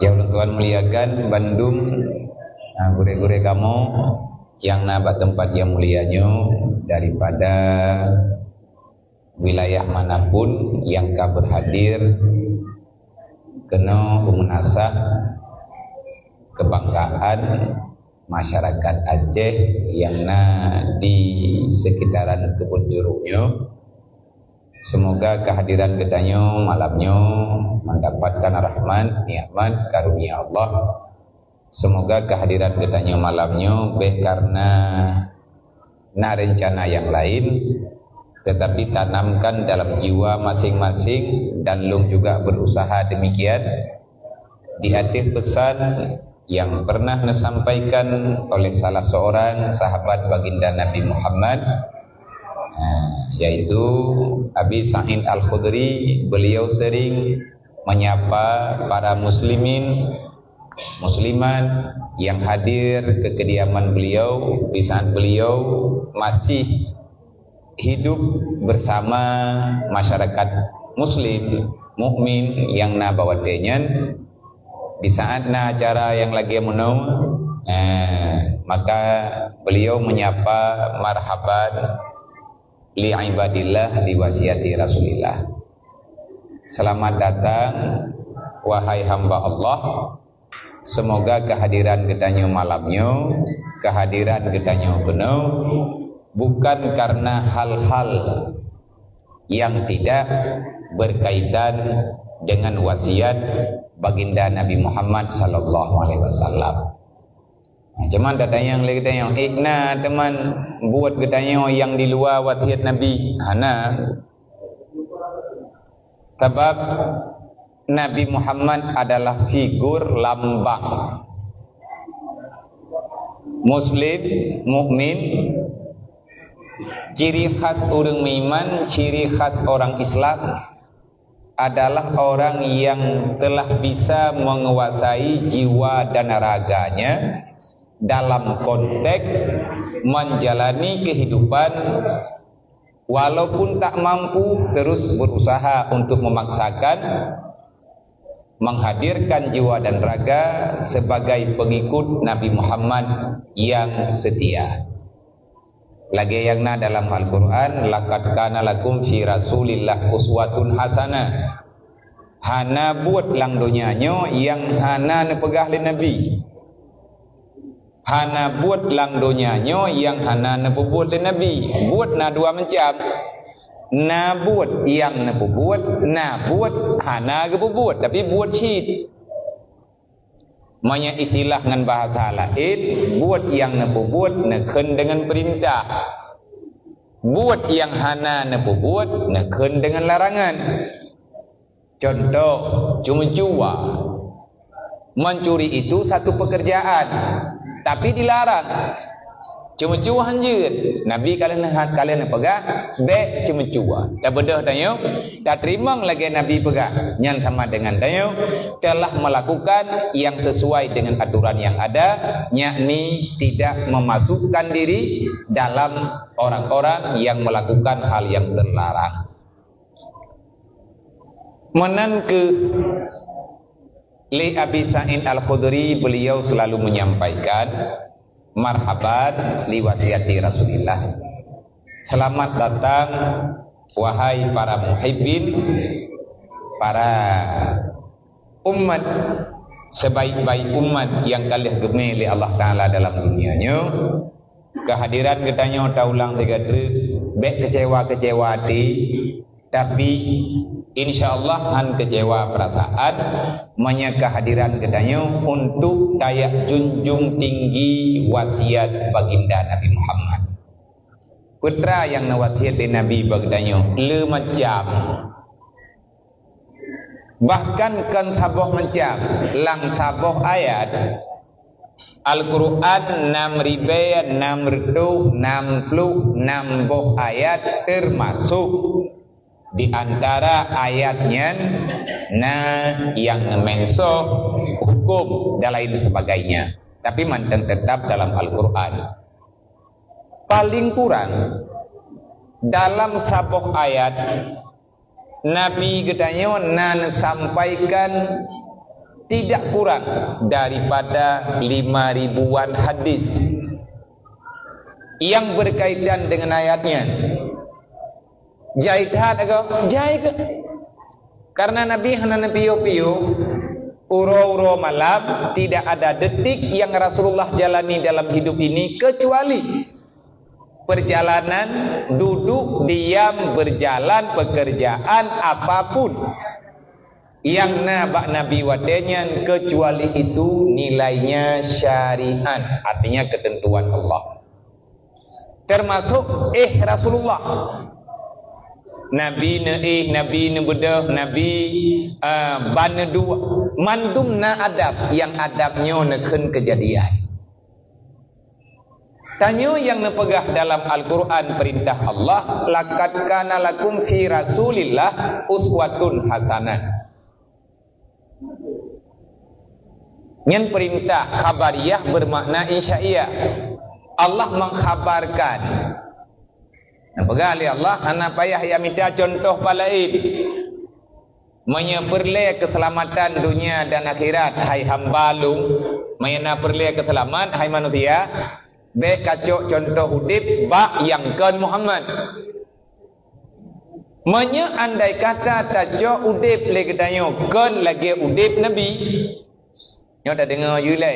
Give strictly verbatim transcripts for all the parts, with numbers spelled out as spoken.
Nyang ulôn tuan muliakan bandum, ah, gurée-gurée kamoe nyang na bak teumpat nyang mulia nyoe daripada wilayah manapun nyang ka berhadir keunoe, meunasah kebanggaan masyarakat Aceh nyang na di sekitaran Kebun Jeruk nyoe. Semoga kehadiran geutanyoe malam nyoe mendapatkan rahmat, nikmat, karunia Allah. Semoga kehadiran geutanyoe malam nyoe bék karena na rencana nyang laén, tetapi tanamkan dalam jiwa masing-masing, dan lôn juga berusaha demikian, di ateueh pesan nyang pernah neusampaikan oleh salah seorang sahabat Baginda Nabi Muhammad, ha, yaitu Abi Sa'id Al-Khudri. Beliau sering menyapa para muslimin, muslimat yang hadir ke kediaman beliau di saat beliau masih hidup bersama masyarakat muslim, mukmin nyang na bak watée nyan. Di saat na acara nyang lagée meunoe, eh, maka beliau menyapa, "Marhaban li ibadillah, li wasiati Rasulillah." Selamat datang, wahai hamba Allah. Semoga kehadiran geutanyoe malam nyoe, kehadiran geutanyoe keunoe, bukan karena hal-hal yang tidak berkaitan dengan wasiat Baginda Nabi Muhammad sallallahu alaihi wasallam. Nah, cuman tatanyong lé geutanyoe, "Eh, na teuma buet geutanyoe nyang di luwa wasiat Nabi?" Hana. Sabab Nabi Muhammad adalah figur lambang. Muslim, mukmin, ciri khas ureuëng meuiman, ciri khas orang Islam adalah orang yang telah bisa menguasai jiwa dan raganya dalam konteks menjalani kehidupan, walaupun tak mampu, terus berusaha untuk memaksakan menghadirkan jiwa dan raga sebagai pengikut Nabi Muhammad yang setia. Lagée nyang na dalam Al-Quran, "Laqad kana lakum fi Rasulillah uswatun hasanah." Hana buet lam donya nyoe nyang hana neupeugah lé Nabi. Hana buet lam donya nyoe nyang hana neupeubuet lé Nabi. Buet na dua macam. Na buet nyang neupeubuet, na buet hana geupeubuet, tapi buet cit. Meunyoe istilah ngon bahasa laén, buet nyang neupeubuet neukheun deungon peurintah. Buet nyang hana neupeubuet neukheun deungon larangan. Contoh, ceumeucue. Mencuri itu satu pekerjaan, tapi dilarang. Ceumeucue hanjeuet. Nabi ka lheueh, ka lheueh neupeugah, "Bék ceumeucue." Tabeudôh tanyoe, tateurimong lagée Nabi peugah, nyan sama dengan tanyoe telah melakukan yang sesuai dengan aturan yang ada, yakni tidak memasukkan diri dalam orang-orang yang melakukan hal yang terlarang. Meunan kheueh lé Abi Sa'id Al-Khudri, beliau selalu menyampaikan, "Marhaban li wasiati Rasulillah." Selamat datang, wahai para muhibbin, para umat, sebaik-baik umat nyang ka lheueh geumé lé Allah Taala dalam dunia nyoe. Kehadiran geutanyoe taulang sigoe treuk, bék keucewa-keucewa até, tapi insya Allah han keucewa peurasaan meunyoe kehadiran geutanyoe untuk tajak junjung tinggi wasiat Baginda Nabi Muhammad. Peue teuma nyang neuwasiat lé Nabi bak geutanyoe, le macam. Bahkan kon saboh macam, lam saboh ayat. Al-Quran nam ribée nam reutôh nam ploh nam boh ayat, termasuk di antara ayat nyan na nyang meumention huköm dan lain sebagainya. Tapi mantong tetap dalam Al-Quran. Paling kurang, dalam saboh ayat, Nabi geutanyoe na neusampaikan tidak kurang daripada lima ribuan hadis yang berkaitan dengan ayat nyan. Jai that ke? Jai ke? Karena Nabi hana neupiôh-piôh, uroe-uroe malam tidak ada detik yang Rasulullah jalani dalam hidup ini kecuali perjalanan, duduk, diam, berjalan, pekerjaan apapun yang na bak Nabi watée nyan, kecuali itu nilainya syariat, artinya ketentuan Allah. Termasuk éh Rasulullah. Nabi neuéh, Nabi neubeudôh, Nabi, eh, ban neuduek. Mandum na adab, nyang adab nyoe neukheun keujadian. Tanyoe nyang neupeugah dalam Al-Quran peurintah Allah, "Laqad kana lakum fi Rasulillah uswatun hasanah." Nyan peurintah khabariyah bermakna insya'iyah. Allah mengkhabarkan. Neupeugah lé Allah, hana payah ya mita contoh palaén. Meunyoe peureulée keuseulamatan donya dan akhirat, hai hamba lôn, meunyoe na peureulée keuseulamat, hai manusia, bék kacok contoh udeb bak nyang kon Muhammad. Meunyoe andai kata tacok udeb lé geutanyoe kon lagée udeb Nabi, nyoe tadeungoe yue lé.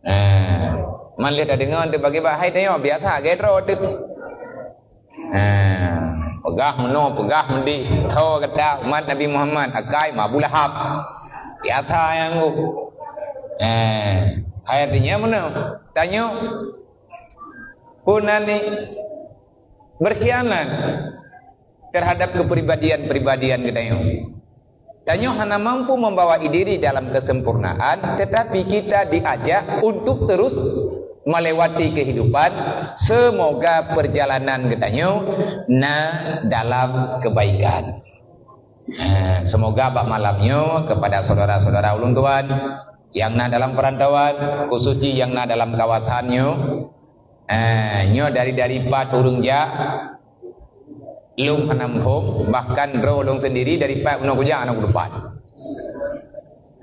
Ah, man lé tadeungoe teuh bagi bahai tanyoe biasa lagée droe teuh. Ah, peugah meunoe, peugah meudeh, tho gata umat Nabi Muhammad akai ma Abu Lahab. Biasa nyang ngôk. Eh, hai artinya meunoe. Tanyoe pun nani berkhianat terhadap kepribadian-pribadian geutanyoe. Tanyoe hana mampu membawa diri dalam kesempurnaan, tetapi kita diajak untuk terus melewati kehidupan. Semoga perjalanan geutanyoe na dalam kebaikan. Eh, semoga bak malam nyoe kepada saudara-saudara ulôn tuan yang na dalam perantauan, khusus jih yang na dalam kawasan nyoe, eh, nyoe dari, dari pat ureuëng jak, lôn hana muphom, bahkan droe lôn sendiri dari pat unoe kujak aneuk depan.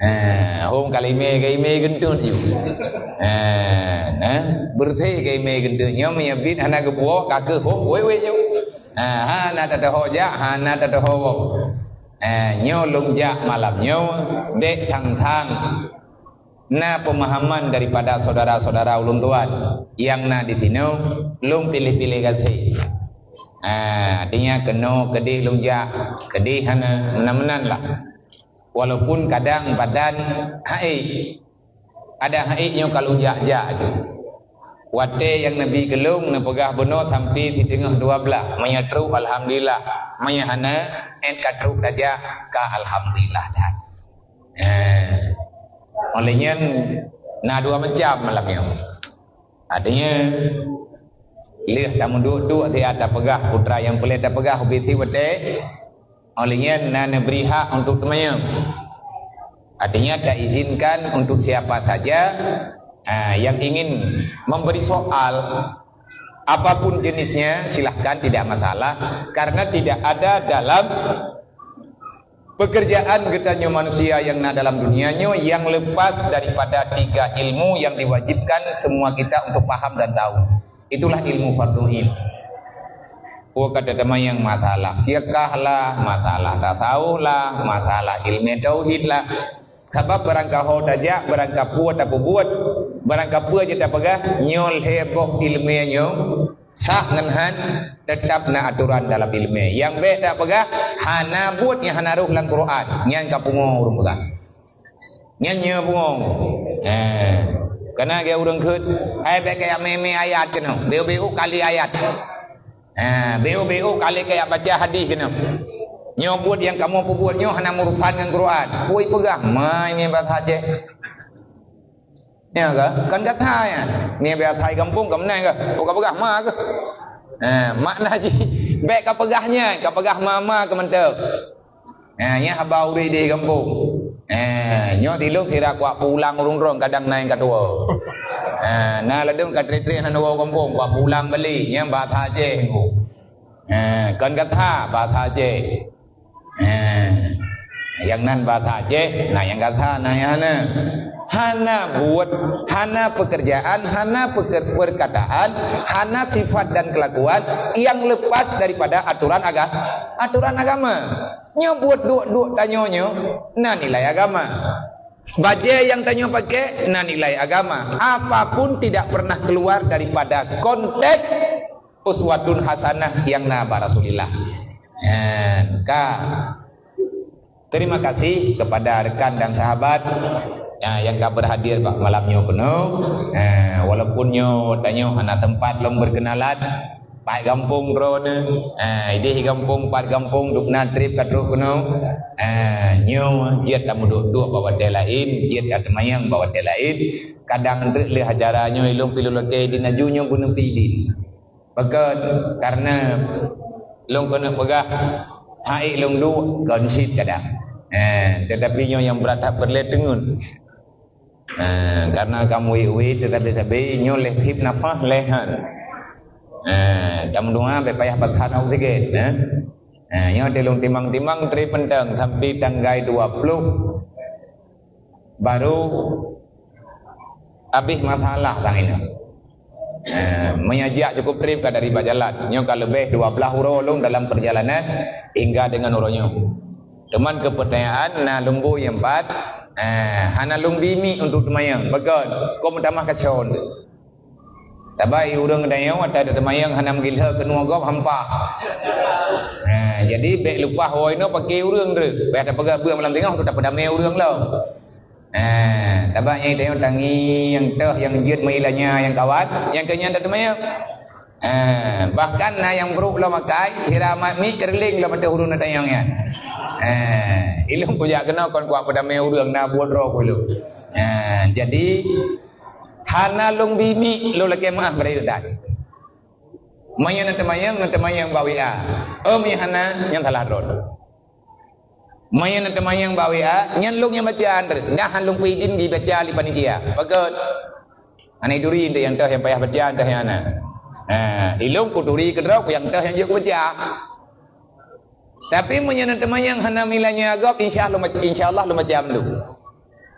Eh, hom kalimé kalimé geuntut ju. Eh, nah, beureuté kalimé geuntut nyoe meunyoe bit hana geupuwoe ka keuh hom wéwé ju. Ah, hana tatoho jak, hana tatoho woe. Ah, nyoe lôn jak malam nyoe, bék thang-thang na pemahaman daripada saudara-saudara ulôn tuan nyang na di sinoe, lôn piléh-piléh gaséh. Ah, artinya keunoe keudeh lôn jak, keudeh hana, meunan-meunan lah. Walaupun kadang badan haék, ada haék nyoe ka lôn jak-jak ju. Watée nyang neubi keu lôn neupeugah bunoe sampoe siteungoh dua blaih, meunyoe trok alhamdulillah, meunyoe hana, ék ka trok tajak ka alhamdulillah that. Eh, oleh nyan na dua macam malam nyoe. Artinya, lheueh tameuduek-duek siat tapeugah putra nyang peureulée tapeugah ubit watée, oleh nyan na neubri hak untuk teumanyong. Artinya, taizinkan untuk siapa saja, ah, yang ingin memberi soal, apapun jenisnya, silahkan, tidak masalah, karena tidak ada dalam pekerjaan geutanyoe manusia nyang na dalam dunia nyoe nyang lepas daripada tiga ilmu yang diwajibkan semua kita untuk paham dan tahu. Itulah ilmu fardu ain. Peue ka tateumanyong masalah fiqah lah, masalah tasawuf lah, masalah ilmu tauhid lah. Sabab barangkaho tajak, barangkapeue tapeubuet, barangkapeue jeuet tapeugah, nyoe lhée boh ilmu nyoe sah ngon han, teutap na atoran dalam ilmu. Nyang bék tapeugah, hana buet nyang hana rhoh lam Quran. Nyan ka pungo ureuëng peugah. Nyan nyoe pungo. Eh, kana geu ureuëng kheut, hai bék kaya mé-mé ayat keunoe, beu-beu kali ayat. Ha, beu-beu ka lé kajak baca hadih keunoe. Nyoe buet nyang kamoe peubuet nyoe hana meurusan ngon Quran. Peue peugah, "Ma ini bahasa Aceh." Nyan ka, kan gata nyan. Ni bahasa gampông ka meunan ka. Peue ka peugah, "Ma" ka. Ha, makna jih, bék ka peugah nyan, ka peugah "ma-ma" ka mantong. Ha, nyan haba ureuëng di gampông. Ha, nyoe tilok sira kuak pulang ureuëng droe kadang na nyang ka tuwoe. Ha, na ladôm ka trép-trép hana woe gampông, kuak pulang balek, nyan bahasa Aceh nyan. Ha, kon gata bahasa Aceh. Ha. Nyang nan bahasa Aceh, na nyang gata, na nyang hana. Hana buet, hana pekerjaan, hana peker-, perkataan, hana sifat dan kelakuan yang lepas daripada aturan aga-, aturan agama. Nyoe buet duek-duek tanyoe nyoe na nilai agama. Bajée nyang tanyoe pakai na nilai agama. Apapun tidak pernah keluar daripada konteks uswatun hasanah nyang na bak Rasulillah. Ha, ka. Terima kasih kepada rekan dan sahabat, ya, nyang ka berhadir bak malam nyoe keunoe. Ha, walaupun nyoe tanyoe hana sempat lom berkenalan, pat gampông droeneuh, ha, idéh gampông, pat gampông, dum na trép ka trok keunoe. Ha, nyoe jeuet tameuduek-duek bak watée laén, jeuet tateumayang bak watée laén. Kadang treuk lé acara nyoe ilong pilu lakée di naju nyoe buneupidin. Pakon, karena lôn keuneuk peugah, hai lôn duek kon cit kadang. Eh, tetapi nyoe nyang brat that peureulée teungeut. Eh, karena kamoe wét-wét tetapi sabe nyoe leh hib nafah leh han. Eh, kamoe doa bek payah peugah oksigen, eh. Eh, nyoe lôn timang-timang tri penteng sampai tanggai dua puluh baru habéh masalah sang inong. Eh, meunyoe jak cukup trép ka dari bak jalan. Nyoe ka leubeh dua blaih uroe lôn dalam perjalanan hingga dengan uroe nyoe. Cuman keupeutanyaan na lôn bui nyang pat, eh, hana lôn bi miek untuk teumayang. Beugöt, kok meutamah kacon. Sabai ureuëng geutanyoe watée teumayang hana meugilheueh keunoe gob hampa. Eh, jadi bék leupah woe inoe paké ureuëng treuk. Bék tapeugah beuet malam singoh untuk tapeudamé ureuëng lom. Eh, tabak nyang tanyoe tangieng teuh nyang jeuet meuilanya nyang kawat, nyang keu nyan tateumayang. Eh, bahkan na nyang brok lom akai, sira mat mi keureuleng lom ateueh ureuëng tatanyong nyan. Eh, ilong kujak keunoe kon kuat peudamé ureuëng na buet droe ku ilong. Eh, jadi hana lôn bi miek lôn lakée meuah bak rayeuk that. Meunyoe na teumayang, na teumayang bak W A. Oh, meunyoe hana, nyan salah droe. Meunyoe na teumayang bak W A, nyan lôn nyang baca, Andre. Dah han lôn peuidin dibaca lé panitia. Pakon? Hana iduri, Andre, nyang toh nyang payah baca, Andre, nyang hana. Ha, ilong kuturi keudroe nyang toh nyang jeuet kubaca. Tapi meunyoe na teumayang hana meulanya gob, insya Allah lôn baca, insya Allah lôn baca lom.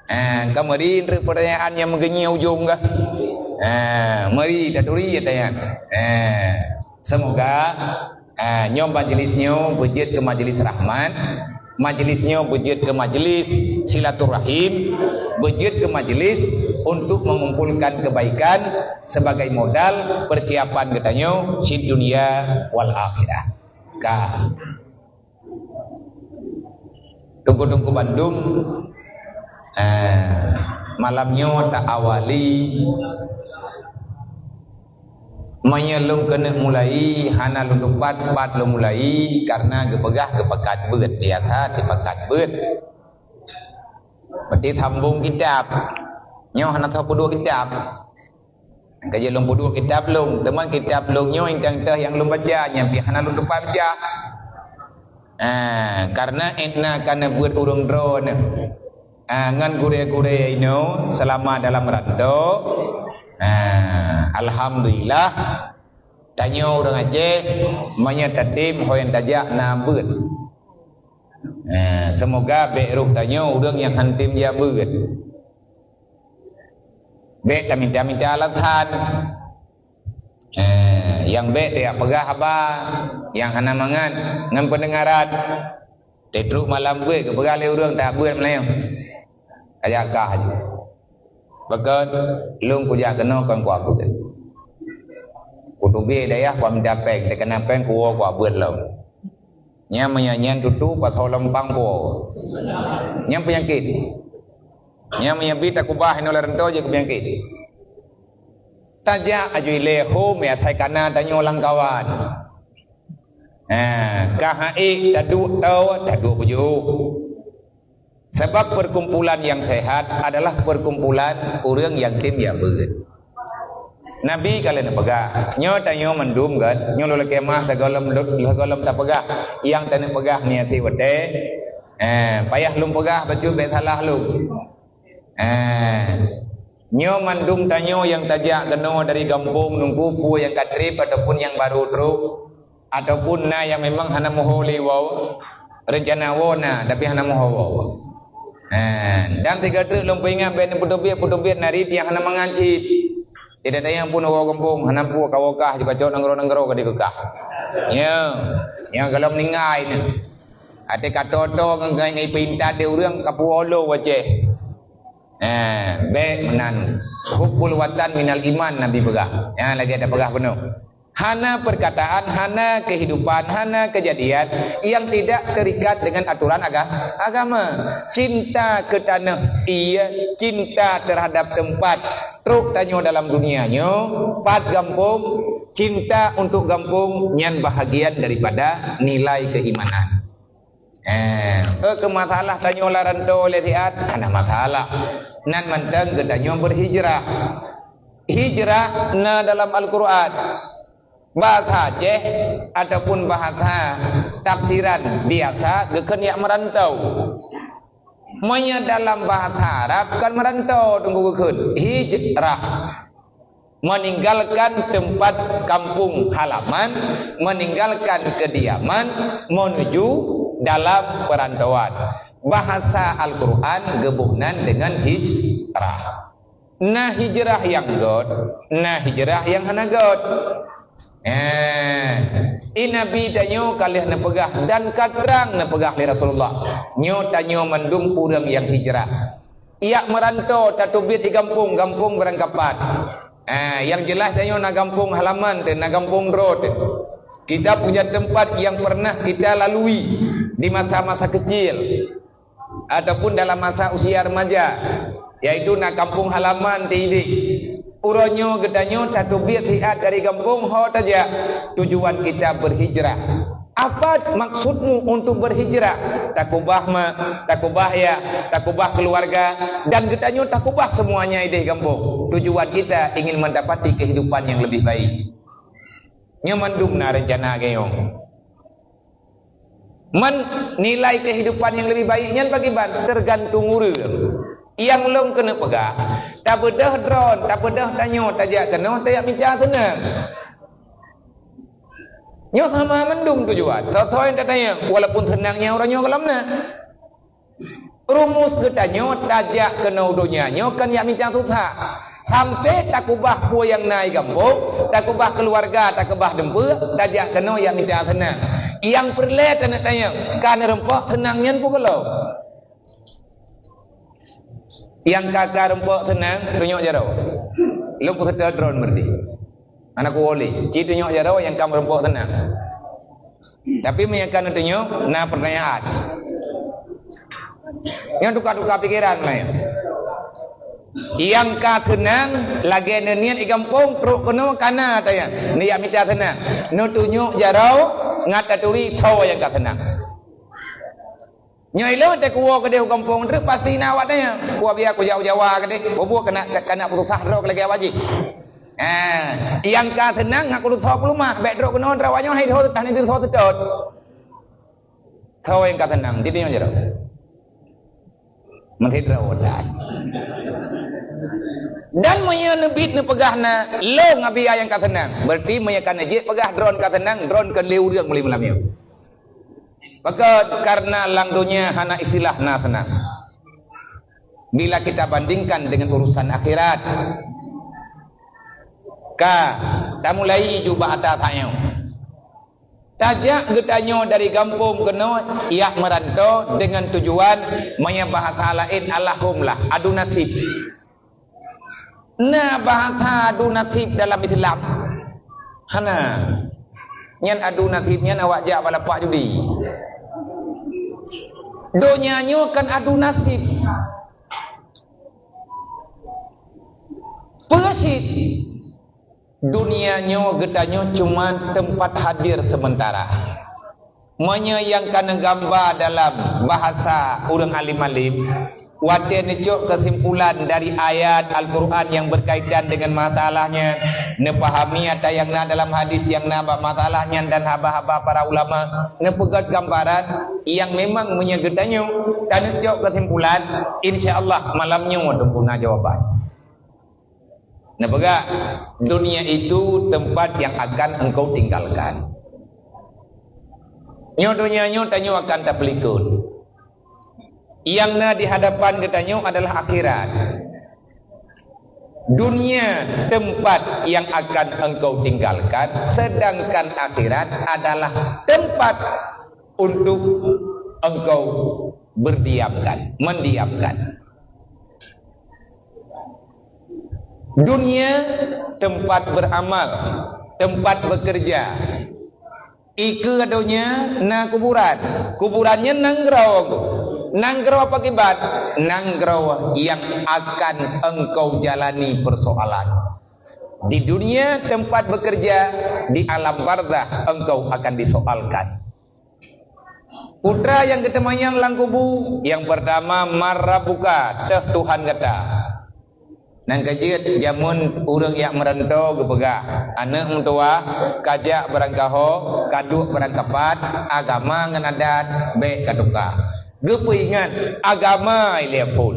Ha, ka meuri Andre peutanyaan nyang meugeunyi ujong gah. Ha, meuri taturi ya tanya. Ha, semoga Ah, nyoe majlis nyoe beujeuet keu majlis rahmat, majlis nyoe beujeuet keu majlis silaturahim, beujeuet keu majlis untuk mengumpulkan kebaikan sebagai modal persiapan geutanyoe cit dunia wal akhirah. Ka. Teungku-teungku bandum, eh, malam nyoe ta awali. Meunyoe lôn keuneuk mulai, hana lôn tupat pat lôn mulai, karena geupeugah geupakat beuet, biasa dipakat beuet. Berarti sambung kitab. Nyoe hana teupeudua kitab. Ka jeuet lôn peuduek kitab lôn, teuma kitab lôn nyoe intan teuh nyang lôn baca, nyang pih hana lôn tupat baca. Ah, karena étna ka neubeuet ureuëng droeneuh. Ah, ngon gurée-gurée inoe selama dalam rantau. Ah, alhamdulillah, tanyoe ureuëng Aceh, meunyoe tatem ho nyang tajak na beuet. Ah, semoga bék roh tanyoe ureuëng nyang han tem jak beuet. Bék tamita-mita alasan. Eh, nyang bék tajak peugah haba nyang hana mangat ngon peundengaran. Teutrok malam beuet geupeugah lé ureuëng tajak beuet meulayeue. Tajak kah. Pakon, lôn kujak keunoe kon kuat beuet. Kuteubiet dayah kuminta péng, teukeuna péng kuwoe kuat beuet lom. Nyan meunyoe nyan tutoe pasoe lom pang po. Nyan peunyakét. Nyan meunyoe bi takubah inoe lam rantau jeuet keu peunyakét. Tajak aju ilée hom ya sai kana tanyoe lam kawan. Ha, ka hai taduek tau, taduek bujôh. Sabab perkumpulan yang sehat adalah perkumpulan ureuëng nyang tem jak beuet. Nabi ka lheueh neupeugah, nyoe tanyoe mandum gét, nyoe lôn lakée meuah sigohlom, sigohlom tapeugah, nyang taneuk peugah nyan sit watée. Eh, payah lôn peugah bacut bék salah lôn. Eh, nyoe mandum tanyoe nyang tajak keunoe dari gampông nunggu peue nyang ka trép ataupun nyang barô trok, ataupun na nyang memang hana meuho lé woe. Reuncana woe na, tapi hana meuwoe. Ha, dan sigoe treuk lôn peuingat, bèk neupeutubiet-peutubiet narit nyang hana mangan cit. Tidak ada nyang pun woe gampông, hana pun kawoe kah, jikacok nanggroe-nanggroe ka dikeukah. Ya, nyang gohlom ninggai ni. Até ka toto ngon, ngon, ngon peuintat di ureueng ka puwoe lo waceh. Eh, bèk meunan. Hubbul watan minal iman, Nabi peugah. Nyan lagèe tapeugah bunoe. Hana perkataan, hana kehidupan, hana kejadian yang tidak terikat dengan aturan aga-, agama. Cinta ke tanah, iya, cinta terhadap tempat. Trok tanyoe dalam dunia nyoe, pat gampông, cinta untuk gampông, nyan bahagian daripada nilai keimanan. Eh, eh, keu masalah tanyoe lam rantô lé siat, hana masalah. Nan mantong geutanyoe berhijrah. Hijrah na dalam Al-Qur'an. Bahasa Aceh ataupun bahasa tafsiran biasa geukheun jak meurantau. Meunyoe dalam bahasa Arab kan meurantau teungku geukheun, hijrah. Meninggalkan tempat kampung halaman, meninggalkan kediaman, menuju dalam perantauan. Bahasa Al-Qur'an geuboh nan deungon hijrah. Na hijrah nyang göt, na hijrah nyang hana göt. Eh, i Nabi tanyoe ka lheueh neupeugah dan ka trang neupeugah lé Rasulullah, nyoe tanyoe mandum ureueng nyang hijrah. Jak meurantô, tateubiet di gampông, gampông barangkapat. Ah, nyang jeulaih tanyoe na gampông halaman teuh, na gampông droe teuh. Kita punya tempat yang pernah kita lalui di masa-masa kecil ataupun dalam masa usia remaja, yaitu na gampông halaman teuh idéh. Uroe nyoe geutanyoe tateubiet siat dari gampông ho tajak, tujuan kita berhijrah. Apa maksudmu untuk berhijrah? Takubah mak, takubah yah, takubah keluarga, dan geutanyoe takubah semuanya idéh gampông. Tujuan kita ingin mendapati kehidupan yang lebih baik. Nyoe mandum na reuncana geutanyoe. Man, nilai kehidupan yang lebih baik nyan pakriban? Tergantung ureueng. Nyang lôn keuneuk peugah, tabeudôh droen, tabeudôh tanyoe, tajak keunoe, tajak mita seunang. Nyoe sama mandum tujuan. Soe-soe nyang tatanyong, walaupun seunang nyang uroe nyoe gohlom na. Rumus geutanyoe tajak keunoe donya nyoe kon jak mita susah. Sampai takubah peue nyang na i gampông, takubah keuluwarga, takubah dumpeue, tajak keunoe jak mita seunang. Nyang peureulèe taneuk tanyong, ka neureumpok seunang nyan peue gohlom? Nyang ka, ka reumpok seunang, tunyok jaroe. Lôn kuseutôt droen meureuti. Hana kuwoe lé. Ci tunyok jaroe nyang ka meureumpok seunang. Tapi meunyo ka neutunyok, na peurtanyaan. Nyang tuka-tuka pikeran laén. Nyang ka seunang, lagèe neuniet i gampông, trok keunoe ka na tanyong. Neujak mita seunang. Neutunyok jaroe, ngat taturi soe nyang ka seunang. Nyoe ilôn teuh kuwoe keudéh u gampông treuk pasti na awak tanyong. Kuwoe biya kujak u Jawa keudéh. Boh-boh keuneuk, keuneuk peususah droe lagèe awak jih. Ah, nyang ka seunang ngaku tusoe peuleumah, bèk trok keunoe, droe awak nyoe hai tho, hana tusoe seutôt. Soe nyang ka seunang, di tanyoe jaroe. Meusidroe that. Dan meunyoe neubiet neupeugah na, lôn ngon biya nyang ka seunang. Berarti meunyoe ka neujeuet peugah droen ka seunang, droen kon lé ureueng mulai malam nyoe. Pakon? Karena lam donya hana istilah na seunang. Bila kita bandingkan dengan urusan akhirat. Ka, tamulai ju bak ata tanyoe. Tajak geutanyoe dari gampông keunoe jak meurantô dengan tujuan, meunyoe bahasa laén, Allahumlah, adu nasib. Na bahasa adu nasib dalam Islam? Hana. Nyan adu nasib nyan awak jak bak lapak judi. Donya nyoe kan adu nasib. Peue cit? Dunia nyoe geutanyoe cuma tempat hadir sementara. Meunyoe nyang ka neugamba dalam bahasa ureueng alim-alim, watèe neucok keusimpulan dari ayat Al-Qur'an nyang berkaitan dengan masalah nyan, neupahami ata nyang na dalam hadis nyang na bak masalah nyan dan haba-haba para ulama, neupeugöt gambaran nyang memang meunyoe geutanyoe taneucok keusimpulan, insya Allah malam nyoe teupeu na jawaban. Neupeugah, dunia itu tempat yang akan engkau tinggalkan. Nyoe donya nyoe tanyoe akan tapeulikot. Nyang na di hadapan geutanyoe adalah akhirat. Dunia tempat yang akan engkau tinggalkan, sedangkan akhirat adalah tempat untuk engkau berdiamkan, mendiamkan. Dunia tempat beramal, tempat bekerja. Ikeue donya na kuburan. Kuburan nyan nanggroe. Nanggroe apa kiban? Nanggroe yang akan engkau jalani persoalan. Di dunia tempat bekerja, di alam barzakh engkau akan disoalkan. Putra nyang geuteumanyong lam kubu, nyang peurtama, "Man rabbuka?" Teuh Tuhan gata. Nyang keujeuet, jameun ureuëng jak meuranto geupeugah, "Aneuëk meutuwah, kajak beurangkaho, kaduek beurangkapat, agama ngon adat bék katuka." Geupeuingat, agama ilée phon.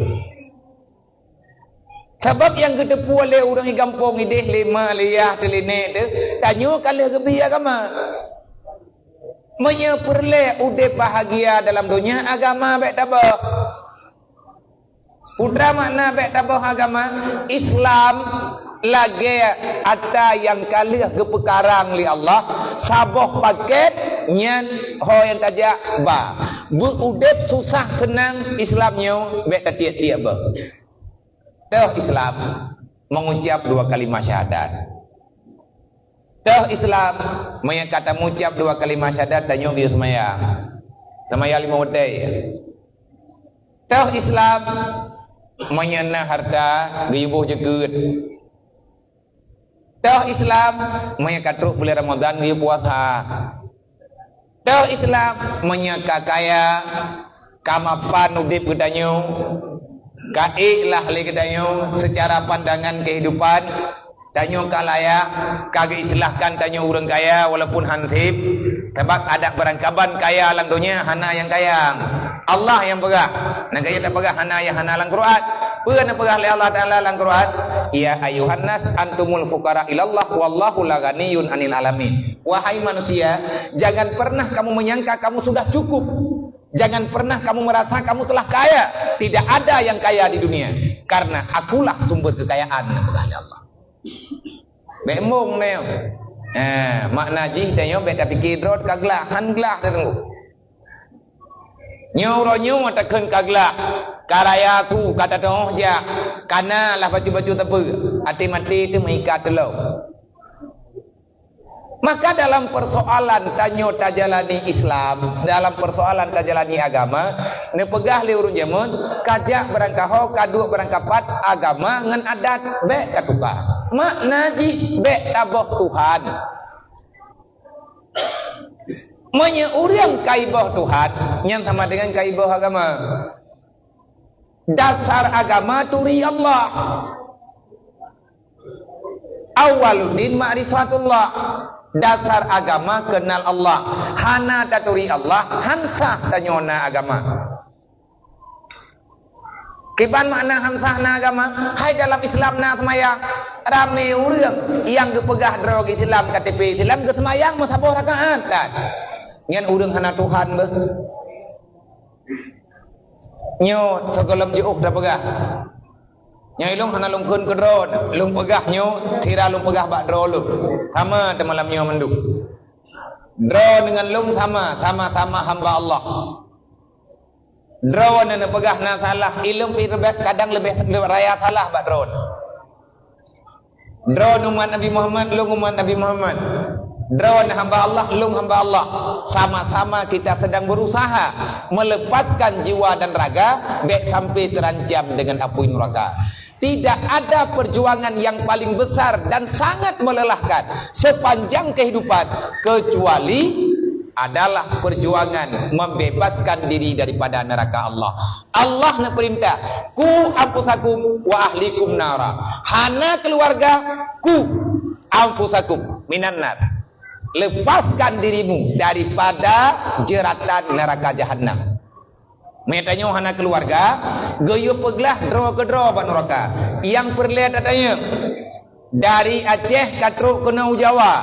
Sabab nyang geuteupeue lé ureuëng di gampông ideh, lé ma, lé yah, teuh lé nek teuh, tanyoe ka lheueh geubri agama. Meunyoe peureulée udeb bahagia dalam donya, agama bék taböh. Putra makna bék taböh agama, Islam lagée ata nyang ka lheueh geupeukarang lé Allah, saboh pakét nyan ho nyang tajak ba. Beu udeb susah seunang Islam nyoe bék tatiek-tiek beuh. Teuh Islam, mengucap dua kalimah syahadat. Teuh Islam, meunyoe ka tamucap dua kalimah syahadat, tanyoe geuyue seumayang. Seumayang limong watée. Teuh Islam, meunyoe na hareuta, geuyue boh jeukeut. Teuh Islam, meunyoe ka trok buleuen Ramadhan, geuyue puasa. Teuh Islam, meunyoe ka kaya, ka mapan udeb geutanyoe, ka ék lah lé geutanyoe seucara pandangan keuhidupan, tanyoe ka layak, ka geuisilahkan tanyoe ureuëng kaya walaupun hanseb, sabab adak beurangkaban kaya lam donya hana nyang kaya. Allah nyang peugah, nyang kaya tapeugah hana nyang hana lam Quran. Peue nyang peugah lé Allah Taala lam Quran? "Ya ayuhan nas antumul fuqara ilallah wallahu la ghaniyun anil alamin." Wahai manusia, jangan pernah kamu menyangka kamu sudah cukup. Jangan pernah kamu merasa kamu telah kaya. Tidak ada yang kaya di dunia. Karena akulah sumber kekayaan, peugah lé Allah. Bék embong nyoe. Ha, makna jih tanyoe bék tapike droe ka glah, han glah teungku. Nyoe uroe nyoe takheun ka glah, ka raya su, ka tatoh jak, kana lah bacut-bacut teupeu, até maté teuh meuikat teulông. Maka dalam persoalan tanyoe tajalani Islam, dalam persoalan tajalani agama, neupeugah lé ureuëng jameun, kajak beurangkaho, kaduek beurangkapat, agama ngon adat bék katuka. Makna jih bék taboh Tuhan. Meunyoe ureuëng ka iboh Tuhan, nyan sama dengan ka iboh agama. Dasar agama turi Allah. Awwaluddin ma'rifatullah. Dasar agama kenal Allah. Hana taturi Allah, han sah tanyoe na agama. Kiban makna han sah na agama? Hai dalam Islam na seumayang. Ramé ureuëng nyang geupeugah droe Islam, K T P Islam, geuseumayang meusaboh rakaat. Dan nyan ureuëng hana Tuhan beuh. Nyoe sigohlom jiôh tapeugah. Nyoe ilông hana lôn kheun keu droe, lôn peugah nyoe, sira lôn peugah bak droe lôn. Sama teuma lam nyoe mandum. Droe deungon lôn sama, sama-sama hamba Allah. Droeneuh neupeugah na salah, ilông pih leubeh, kadang leubeh, leubeh raya salah bak droeneuh. Droeneuh umat Nabi Muhammad, lông umat Nabi Muhammad. Droeneuh hamba Allah, lông hamba Allah. Sama-sama kita sedang berusaha melepaskan jiwa dan raga, bék sampai terancam dengan api neraka. Tidak ada perjuangan yang paling besar dan sangat melelahkan sepanjang kehidupan kecuali adalah perjuangan membebaskan diri daripada neraka Allah. Allah neupeurintah, "Qu anfusakum wa ahlikum nara." Hana keluarga, "Qu anfusakum minan nar." Lepaskan dirimu daripada jeratan neraka jahanam. Meunyoe tanyoe hana keuluwarga, geuyue peuglah droe keudroe bak nuraka. Nyang peureulée tatanyong, dari Aceh ka trok keunoe u Jawa,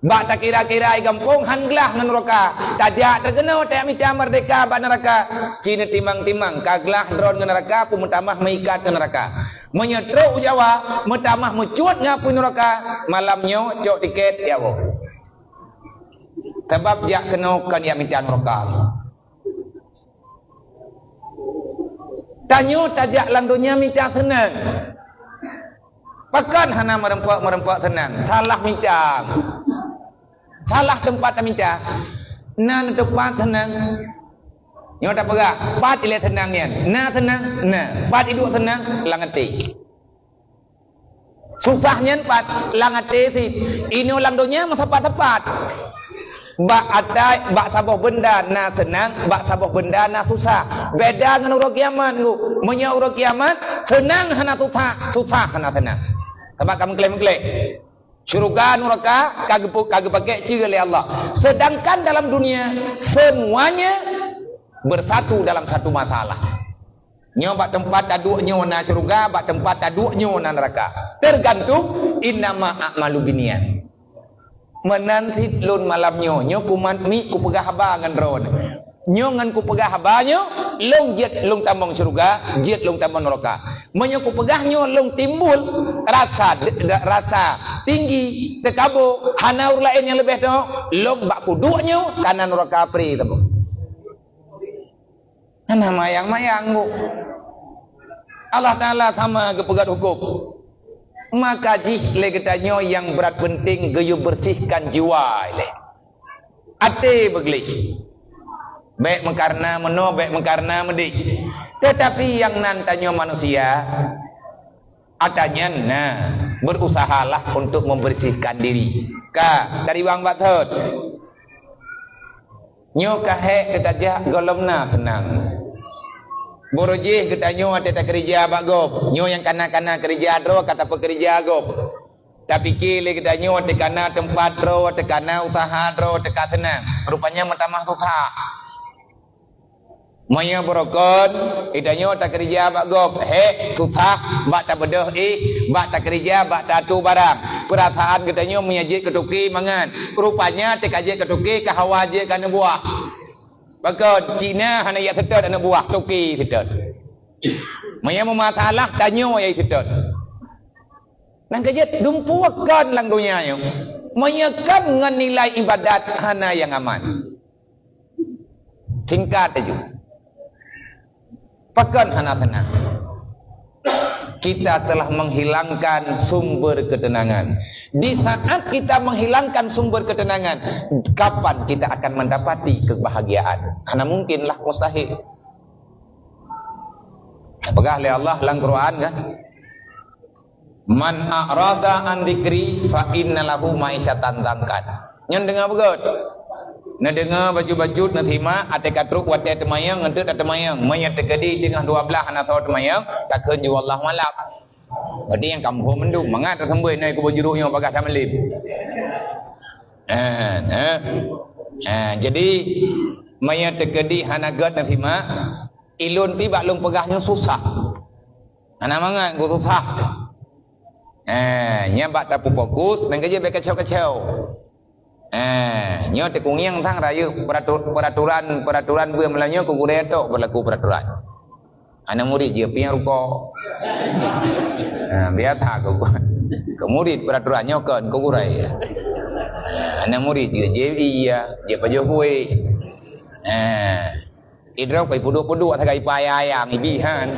Bak takira-kira i gampông han glah ngon nuraka. Tajak teukeunoe tajak mita meurdeka bak nuraka. Ci neutimang-timang ka glah droen ngon nuraka, peue meutamah meuikat ngon nuraka. Meunyoe trok u Jawa, meutamah meucut ngon apui nuraka, malam nyoe cok tiket jak woe. Sabab jak keunoe kon jak mita nuraka. Tanyoe tajak lam donya mita seunang. Pakon hana meureumpok-meureumpok seunang? Salah mita. Salah teumpat tamita. Na teumpat seunang. Nyoe tapeugah, pat ilée seunang nyan. Na seunang? Na. Pat iduek seunang? Lam até. Susah nyan pat lam até sit. Inoe lam donya meusapat-sapat. Bak até, bak saboh beunda na seunang, bak saboh beunda na susah. Beda ngon uroe kiamat, Teungku. Meunyoe uroe kiamat, seunang hana susah, susah hana seunang. Sabab ka meukleh-meukleh. Syeuruga nuraka ka geupu-, ka geupakék ceue lé Allah. Sedangkan dalam dunia, semuanya bersatu dalam satu masalah. Nyoe bak teumpat taduek nyoe na syeuruga, bak teumpat taduek nyoe na neuraka. Teugantung, innama a'malu binniyat. Meunan sit lôn malam nyoe, nyoe kumat miet kupeugah haba ngon droeneuh. Nyoe ngon kupeugah haba nyoe, lôn jeuet lôn tamong syeuruga, jeuet lôn tamong neuraka. Meunyoe kupeugah nyoe lôn timbul rasa de-, de-, rasa tinggi, teukabo, hana ureueng laén nyang leubeh teuh, lôn bak kuduek nyoe kana neuraka pré saboh. Hana mayang-mayang, Bu. Allah Taala sama geupeugét huköm. Maka jih lé geutanyoe nyang brat peunteng geuyue beureusiehkan jiwa ilée. Até beugleh. Bék meukareuna meunoe, bék meukareuna meudeh. Teutapi nyang nan tanyoe manusia, ata nyan na, berusahalah untuk membersihkan diri. Ka, tariwang bak thot. Nyoe ka hék teutajak gohlom na seunang. Boh rojih geutanyoe watée takeurija bak gob. Nyoe nyang kana-kana keurija droe ka tapeukeurija gob. Tapike lé geutanyoe watée kana teumpat droe, watée kana useuha droe, teuka seunang. Rupanya meutamah susah. Meunyoe beurokon, geutanyoe takeurija bak gob, hék, susah, bak tabeudôh éh, bak takeurija, bak tatu barang. Peurasaan geutanyoe meunyoe jeuet keu tuki mangat. Rupanya teuka jeuet keu tuki ka hawa jeuet keu aneuk buah. Pakon, Cina hana jak seutôt aneuk buah, tuki seutôt. Meunyoe meumasalah, tanyoe jak seutôt. Nyang keujeuet dumpeue kon lam donya nyoe. Meunyoe kon ngon nilai ibadat hana nyang aman. Singkat laju. Pakon hana seunang? Kita telah menghilangkan sumber ketenangan. Di saat kita menghilangkan sumber ketenangan, kapan kita akan mendapati kebahagiaan? Hana mungkin lah, mustahil. Peugah lé Allah lam Quran kan? "Man a'rada an dzikri fa inna lahu ma'isyatan dzanka." Nyan deungoe beugét. Neudeungoe bacut-bacut, neusimak, até ka trok watée teumayang, ngon teuk tateumayang. Meunyoe teukeudi teungoh dua blaih hana soe teumayang, takheun ju Allah malap. Berarti nyang kamoe mandum mangat tasambôi na kubu juruk nyoe bagaih tamalém. Eh, eh. Eh, jadi meunyoe teukeudi hana gét neusimak, ilôn pi bak lôn peugah nyoe susah. Hana mangat, ku susah. Eh, nyan bak tapeufokus, nyang keujeuet bék kacau-kacau. Eh, nyoe teukungieng sang rayeuk peratu-, peraturan, peraturan beuh meulayeue keu gurée tok berlaku peraturan. Aneuk murit jeuet pieng rukok. Eh, biasa keu, keu murit peraturan nyoe kon keu gurée. Eh, aneuk murit jeuet jép ie, jép pajoh kueh. Eh, Idroe kai puduk-puduk sagai ipa ayang ibi han.